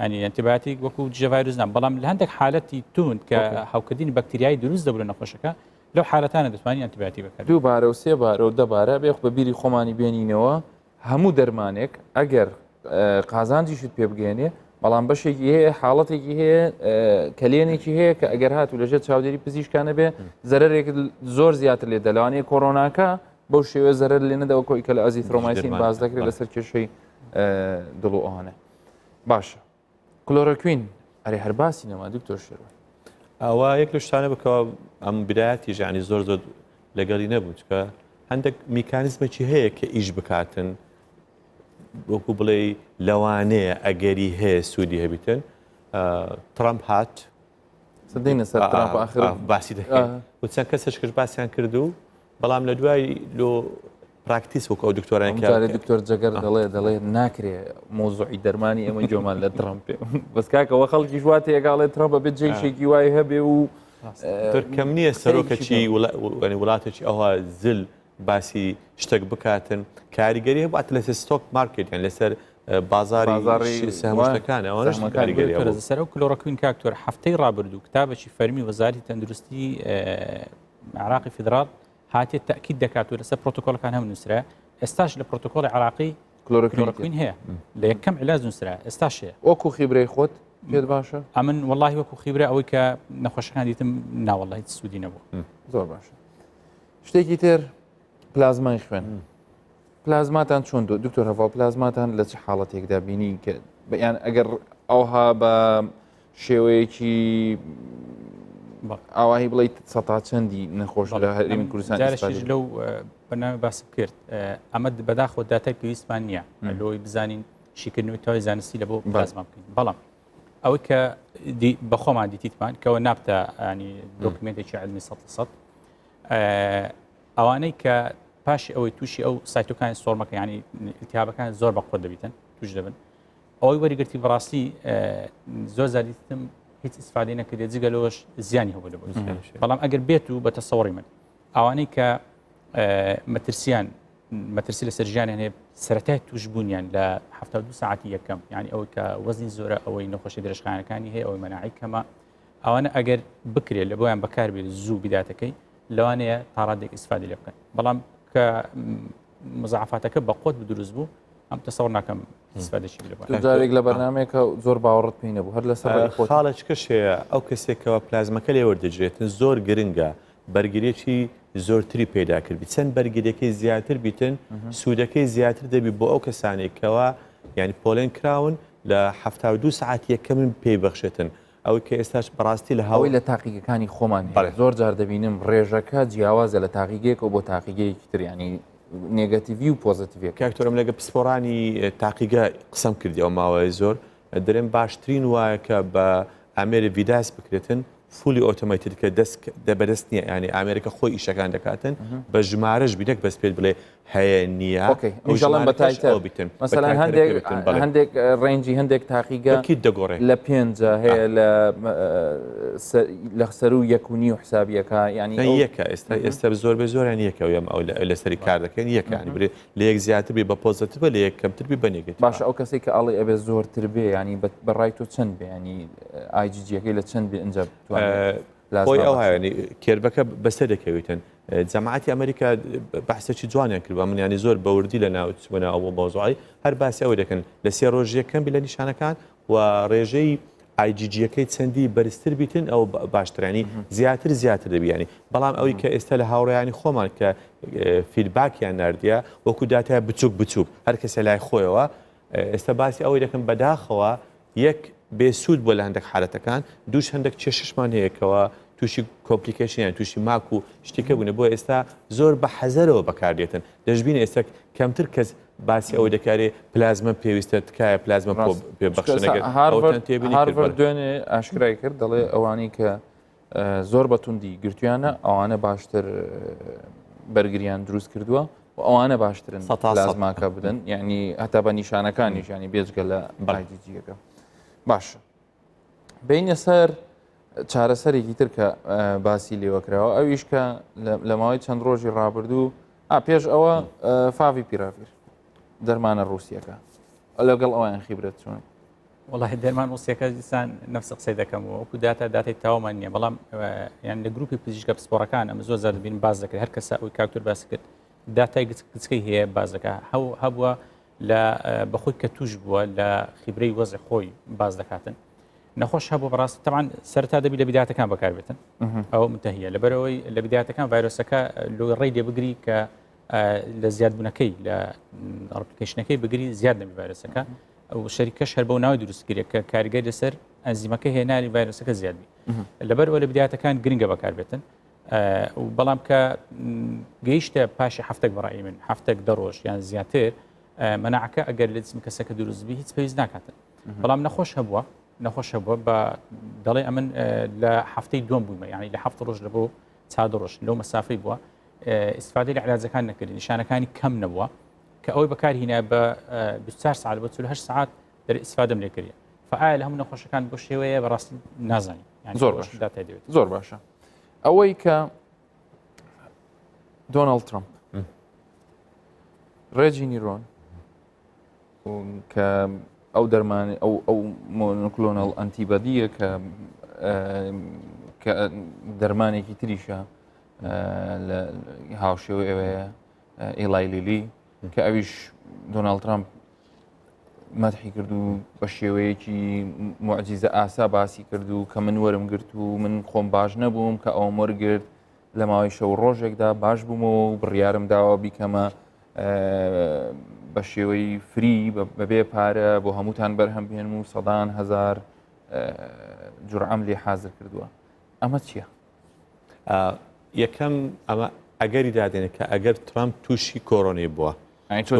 ینی ئەنتیباتیک وەکو دژە ڤایرۆس نا بەڵام لە هەندێک حالەتی توند کە هەوکردنی بەکتریایی دروست دەبوو لە نەخۆشەکە لەو حالەتانە دەتوانین ئەنتیباتیک بەکار دووبارە و سێ بارە و دەبارە بێخ بە بیری خۆمانی بێنینەوە هەموو دەرمانێک ئەگەر قازانجیشت پێ بگەێنێ بەڵام بەشێکی هەیە حاڵەتێکی هەیە کەلێنێکی هەیە کە ئەگەر هاتوو لەژێر چاودێری پزیشکانە بێ زەرێک زۆر زیاتر لێ دەلوانەیە کۆرۆناکە بەو شێوە زەرەر لێ نەدەوە کۆی کە لە ئەزیترۆمایسین باز دەکرێت لەسەر کێشەی دڵ و ئەوانە باشە کلۆرۆکوین ئەرێ هەر باسی نەما دکتۆر شێروان. ئەوە یەک لە شتانە بکەوە ئەم برایەتی ژانی زۆر زۆر لەگەڵی نەبوو چکە هەندێک میکانیزمێکی هەیە کە ئیش بکاتن وەکو بڵێ لەوانەیە ئەگەری هەیە سوودی هەبیتن ترامپ هات دێنە سەر ترامپ ئاخر باسی دەکەن و چەند کەسش کەش باسیان کرد و بەڵام لە دوای لۆ practice وەک ئەو دکتۆران کە دکتۆر جەگەر دەڵێ دەڵێ ناکرێ مۆزوعی دەرمانی ئێمە جۆمان لە ترامپ بەس کاکەەوە خەڵکی وا تێگاڵێ ترامپ بێت جێشێکی وای هەبێ و کەم نییە سەرۆکەکی وڵاتێکی ئەوها زل باسی شتێک بکاتن کاریگەری هەبوو لەسەر stock market یان لەسەر بازاری سەهمەکان ئەوانش کاریگەری لەسەر ئەو کلۆرۆکوین کاکتۆر هەفتەی ڕابردوو کتابێکی فەرمی وەزارەتی تەندروستی عراقی فیدراڵ هاتێت تاکید دەکات و لەسەر پرۆتۆکۆلەکان هەم نووسرا ئێستاش لە پرۆتۆکۆلی عراقی کلۆرۆکوین هەیە لە یەکەم علاج نووسرا ئێستاش هەیە وەکو خیبرەی خۆت پێت باشە ئەمن وەڵاهی وەکو خیبرە ئەوەی کە نەخۆشەکان دیتم ناوەڵی هیچ سوودی نەبوو زۆر باشە شتێکی تر پلازمای خوێن پلازماتان چۆن دو دکتۆر هەڤاڵ پلازماتان لە چ حاڵەتێکدا بینی کە یان ئەگەر ئەوها بە شێوەیەکی ئاواهی بڵیت سەتا چەندی نەخۆش لە هەرێمی کوردستان لەو بەناوی باس کرد ئەمە بەداخۆ داتای پێویستمان نییە لۆی بزانین شیکردنەوەی تەواوی زانستی لە بۆ پلازما بکەین بەڵام ئەوەی کە بەخۆمان دیتیتمان کەەوە نابتە ینی document ێکی علمی سە سە ئەوانەی کە پاشی ئەوەی تووشی ئەو cytokine storm ەکە ینی التهابەکان زۆر بە قوت دەبیتن توش دەبن ئەوەی وەریگرتی بەڕاستی زۆر زیادیتم هیچ ئیسفادەی نەکردێت جگە لەوەش زیانی هەبوو لە بەڵام ئەگەر بێت و بە تەسەوڕی من ئەوانەی کە مەترسیان مەترسی لەسەر ژیانیان هەیە سەرەتای توشببوونیان لە 72 ساعتی یەکەم یعنی ئەوەی کە وەزنی زۆرە ئەوەی نەخۆشی درێژخایەنەکانی هەیە ئەوەی مەناعی کەمە ئەوانە ئەگەر بکرێت لە بۆیان بەکاربێت زوو بداتەکەی لەوانەیە تاڕادێک ئیسفادی لێ بکەن بەڵام کە مزعفاتەکە بە قوت دروست بوو ئەم تەسەور ناکەم ئیسفادەشی لێ بکەن. جارێک لە بەرنمەیەکە زۆر باوەڕت پێی نەبوو هەر لەسەر خاڵێککەش هەیە ئەو کەسێکەوە پلازمەکە لێ وەردەگرێتن زۆر گرنگە بەرگریەکی زۆرتری پەیدا کردبی چەند بەرگریەکەی زیاتر بیتن سوودەکەی زیاتر دەبی بۆ ئەو کەسانێک کەوا یعنی پۆلێن کراون لە 72 سعات یەکەمن پێی بەخشێتن. ئەوەی کە ئێستاش بەڕاستی لە هاوەی لە تاقیگەکانی خۆمان هەیە زۆر جار دەبینم ڕێژەکە جیاوازە لە تاقیگەیەکەوە بۆ تاقیگەیەکی تر ینی negative ی و positive ەکە. کاک تۆرم لەگە پسپۆڕانی تاقیگە قسەم کردی ئەو ماوەیە زۆر دەرێن باشترین وایە کە بە ئامێری VIDAS بکرێتن fully automated کە دەست بەدەست نییە ینی ئامێرەکە خۆی ئیشەکان دەکاتن بە ژمارەش بی نەک بەس پێت بڵێ هەیە نییە ئەوڵم بە tighter مەسەلەن هەندێک هەندێک range ی هەندێک تاقیگە دەگۆڕێ لە پێنج هەیە لە لە سەر و یەکونی و حسابیەکە ینی یەکە ئێستا ئێستا زۆر بە زۆریان یەکە ئەم ئەو لەسەری کار دەکەن یەکانی برێ لە یەک زیاتر بی بە positive ە لە یەک کەمتر بی بە negative باشە ئەو کەسێک کە ئەڵێ ئەبێ زۆرتر بێ ینی بەڕای تۆ چەند بێ ینی IgG ەکەی لە چەند بێ ئینجا خۆی ئەو هاوێنی curve ەکە بەسەر دەکەویتن جەماعەتی ئەمریکا بەحسێکی جوانیان کردوە من ینی زۆر بەوردی لە ناو چوونە ئەو مەوزوعی هەر باسی ئەوە دەکەن لە سێ ڕۆژ یەکەم بی لە نیشانەکان و ڕێژەی IgG ەکەی چەندی بەرزتر بیتن ئەو باشترانی زیاتر زیاتر دەبیانی بەڵام ئەوی کە ئێستا لە هاوڕیانی خۆمان کە feedback یان نردە وەکو داتای بچوک بچوک هەر کەسە لای خۆیەوە ئێستا باسی ئەوەی دەکەن بەداخەوە یەک بێ سوود بووە لە هەندێک حالەتەکان، دووش هەندێک کێشەشمان هەیە کەوا تووشی complication یان تووشی ماک و شتێکە بوونە بۆ ئێستا زۆر بە حەزەرەوە بەکاردێتن دەشبین ئێستا کەمتر کەس باسی ئەوەی دەکارێ پلازمە پێویستە تکایە پلازمە پێ بەخشنەگەر هارڤەرد دوێنێ ئاشکرای کرد دەڵێ ئەوانەی کە زۆر بە توندی گرتویانە ئەوانە باشتر بەرگریان دروست کردووە و ئەوانە باشترن پلازماکە بدەن یعنی هەتا بە نیشانەکانیش ینی بێجگە لە IgG ەکە باشە بینە سەر چارەسەرێکی تر کە باسی لێوەکراوە ئەویش کە لە ماوەی چەند ڕۆژی ڕابردوو پێش ئەوە فاڤی پیراڤیر دەرمانە ڕووسیەکە لەگەڵ ئەویان خیبرەت چۆن وەڵاهی دەرمان ڕوسیەکە دیسان نفس قسەی دەکەم و وەکو داتا داتای تەواومان نییە بەڵام یان لە گروپی پزیشکە پسپۆڕەکان ئەمە زۆر زیاد دەبین باس دەکرێت هەر کەسە ئەوی کاکتۆر باسی کرد داتای گچکەی هەیە باس دەکات هەو هەبووە لە بەخۆی کە توش بووە لە خیبرەی وەزع خۆی باس دەکاتن نەخۆش هەبوو بەڕاستی تەمان سەرتا دەبی لە بداتەکان بەکاربێتن ئەو منتەهیە لەبەرەوەی لە بداتەکان ڤایرۆسەکە لۆ ڕێی لێ بگری کە لە زیادبوونەکەی لە replication ەکەی بگری زیاد نەبی ڤایرۆسەکە ئەو شەریکەش هەر بەو ناوی دروست کرێت کە کاریگەری لەسەر ئەنزیمەکە هێنانی ڤایرۆسەکە زیاد بی لەبەر ئەوە لە بدایەتەکان گرنگە بەکاربێتن بەڵام کە گەیشتە پاشی هەفتێک بەڕای من هەفتێک دە ڕۆژ یان زیاتر مەناعەکە ئەگەر لە جسم کەسەکە دروست بی هیچ پێویست ناکاتن بەڵام نەخۆش هەبووە نەخۆش هەبووە بە دەڵێ ئەمن لە هەفتەی دوم بوومە یعنی لە هەفت ڕۆژ لە بۆ چا ڕۆژ لەو مەسافەی بووە ئیسفادەی لە علاجەکان نەکردی نیشانەکانی کەم نەبووە کە ئەوەی بەکار هینا بە 24 ساعت بۆ 48 ساعت دەر ئیسفادەم لێ کردیە فئایا لە هەموو نەخۆشەکان بۆ شێوەیە بەڕاستی نازانین یانی زۆر باش داتای دەوێت زۆر باشە ئەوەی کە دۆناڵد ترامپ ڕێجینیرۆن کە ئەو دەرمانی ئەو ئەو monoclonal antibody یە کە کە دەرمانێکی تریشە لە هاوشێوەی ئەوەیە ئیلای لیلی کە ئەویش دۆناڵد ترامپ مەدحی کرد و بە شێوەیەکی معجیزە ئاسا باسی کرد و کە من وەرم گرت و من خۆم باش نەبووم کە ئەوم وەرگرت لە ماوەی شەو ڕۆژێکدا باش بوومەوە و بڕیارم داوە بیکەمە بە شێوەی free بەبێ پارە بۆ هەمووتان بەرهەم بهێنم و سەدان هزار جورعەم لێ حازر کردووە ئەمە چییە؟ یەکەم ئەمە ئەگەری دادێنێت کە ئەگەر ترامپ تووشی کۆرۆنی بووە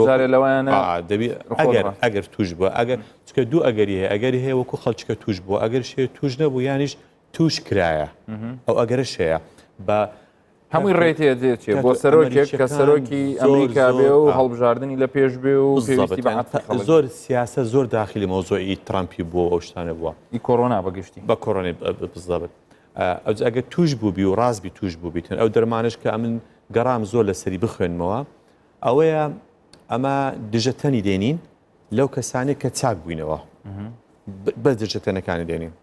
جارێ لەوانە دەبی ئەگەر ئەگەر توش بووە ئەگەر چکە دوو ئەگەری هەیە ئەگەری هەیە وەکو خەڵکە توش بووە ئەگەر شێ توش نەبوو یانیش توش کرایە ئەو ئەگەرش هەیە بە هەمووی ڕێتێ دێچێ بۆ سەرۆکێک کە سەرۆکی ئەمریکا بێ و هەڵبژاردننی لە پێش بێ و زۆر سیاسە زۆر داخلی مەوزۆی ترامپی بووە ئەو شتانە بووە کۆرۆنا بەگشتی بە کۆرۆنی بزەبت ئەوجا ئەگەر توش بووبی و ڕاست بی توش بووبیتن ئەو دەرمانەش کە ئەمن گەڕام زۆر لەسەری بخوێنمەوە ئەوەیە ئەمە دژەتەنی دێنین لەو کەسانێک کە چاک بووینەوە بەس دژەتەنەکانی دێنین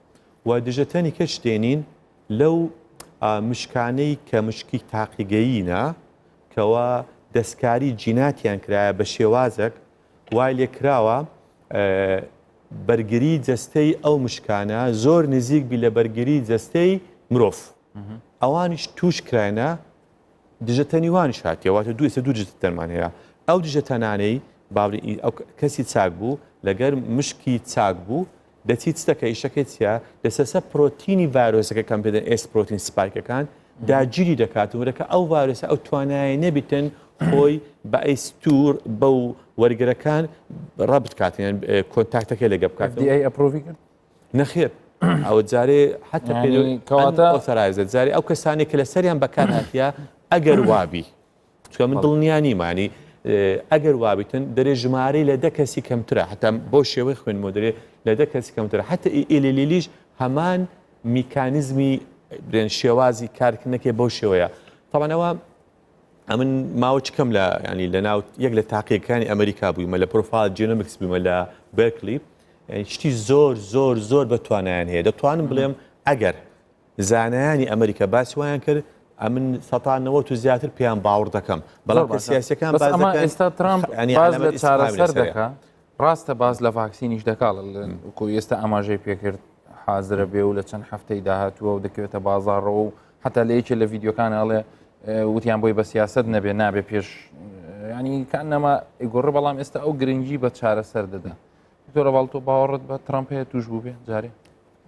و دژەتەنی کەش دێنین لەو مشکانەی کە مشکی تاقیگەیینە کەوا دەستکاری جیناتیان کرایە بە شێوازێک وای لێ کراوە بەرگری جەستەی ئەو مشکانە زۆر نزیک بی لە بەرگری جەستەی مرۆڤ ئەوانیش توش کراینە دژەتەنی وانیش هاتیە واتە دوو ئێستا دوو دژەتەنمان هەیە ئەو دژەتەنانەی باوری ئەو کەسی چاک بوو لەگەر مشکی چاک بوو. دەچی چ دەکە ئیشەکەی چیە دەسەسە پرۆتینی ڤایرۆسەکە کەم پێدەن S protein spike ەکان داگیری دەکات و دەکە ئەو ڤایرۆسە ئەو توانایە نەبیتن خۆی بە ئەیستور بەو وەرگرەکان ڕەبت کات یان contact ەکەی لەگە بکات FDA approve ی کرد نەخێر ئەوە جارێ حتا کەواتە authorized جارێ ئەو کەسانێک کە لەسەریان بەکار هاتیە ئەگەر وابی چونکە من دڵنیا نیم ینی ئەگەر وابیتن دەرێ ژمارەی لە دە کەسی کەمترە حتا بۆ شێوەی خوێنمەوە دەرێ لە دە کەسی کەمترە حتا Eli Lilly ش هەمان میکانیزمی برێن شێوازی کارکردنەکەی بەو شێوەیە تەوانەوە ئەمن ماوە کەم لە ینی لە ناو یەک لە تاقیەکانی ئەمریکا بوویمە لە Profile Genomics بوومە لە بەرکلی شتی زۆر زۆر زۆر بە توانایان هەیە دەتوانم بڵێم ئەگەر زانایانی ئەمریکا باسی وایان کرد ئەمن سەتا نەوەت و زیاتر پێیان باوەڕ دەکەم بەڵام کە سیاسەکان باس دەکەن ئێستا ترامپ باز لە چارەسەر دەکا ڕاستە باز لە ڤاکسینیش دەکا وەکو ئێستا ئاماژەی پێکرد حازرە بێ و لە چەند هەفتەی داهاتووە و دەکەوێتە بازاڕەوە و حتا لە یەکێ لە ڤیددیوکان ئەڵێ وتیان بۆی بە سیاست نەبێ نابێ پێش ینی کان نەما گۆڕ بەڵام ئێستا ئەو گرنگی بە چارەسەر دەدا دکتۆرە باڵ تۆ باوەڕت بە ترامپ هەیە توش بوو بێ جارێ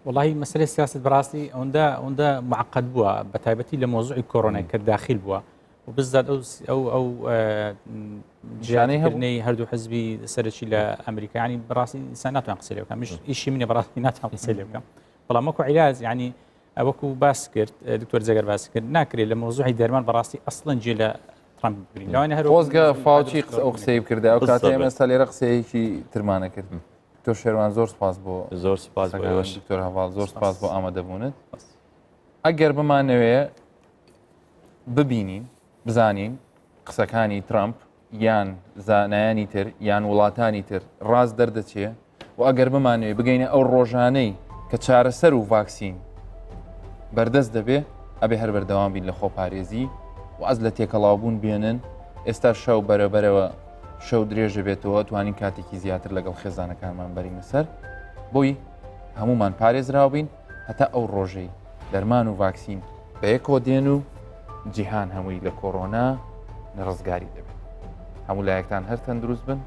وڵی مەسلەی سیاست بەڕاستی ئەوەندە ئەوەندە معقد بووە بە تایبەتی لە مۆزوعی کۆرۆنای کە داخل بووە و بزات ئەو ئەو ئەو جیانەی هەردوو حزبی سەرەکی لە ئەمریکانی بەڕاستی ئینسان ناتوان قسە لێ بکەم ئیشی منە بەڕاستی ناتوان قسە لێ بکەم بەڵام وەکو عیلاج ینی وەکو باس کرد دکتۆر جەگەر باس کرد ناکرێت لە مۆزوعی دەرمان بەڕاستی ئەسڵەن جێ لە ترامپ بگرین لەوانە هەر خۆزگە فاوچی قسە ئەو قسەی بکردە ئەو کاتە ئێمە ئێستا لێرە قسەیەکی ترمانە کرد دکتۆر شێروان زۆر سپاس بۆ زۆر سپاس بۆ ئێوەش دکتۆر هەواڵ زۆر سپاس بۆ ئامادەبوونت ئەگەر بمانەوێ ببینین بزانین قسەکانی ترامپ یان زانایانی تر یان وڵاتانی تر ڕاست دەردەچێ و ئەگەر بمانەوێ بگەینە ئەو ڕۆژانەی کە چارەسەر و ڤاکسین بەردەست دەبێ ئەبێ هەر بەردەوام بین لە خۆپارێزی و ئەز لە تێکەڵاوبوون بێنن ئێستا شەو بەرەبەرەوە شەو درێژە بێتەوە توانین کاتێکی زیاتر لەگەڵ خێزانەکانمان بەرینە سەر بۆی هەمومان پارێزراو بین هەتا ئەو ڕۆژەی دەرمان و ڤاکسین بەیەکەوە دێن و جیهان هەمووی لە کۆرۆنا ڕزگاری دەبێت. هەموو لایەکتان هەر تەندروست بن.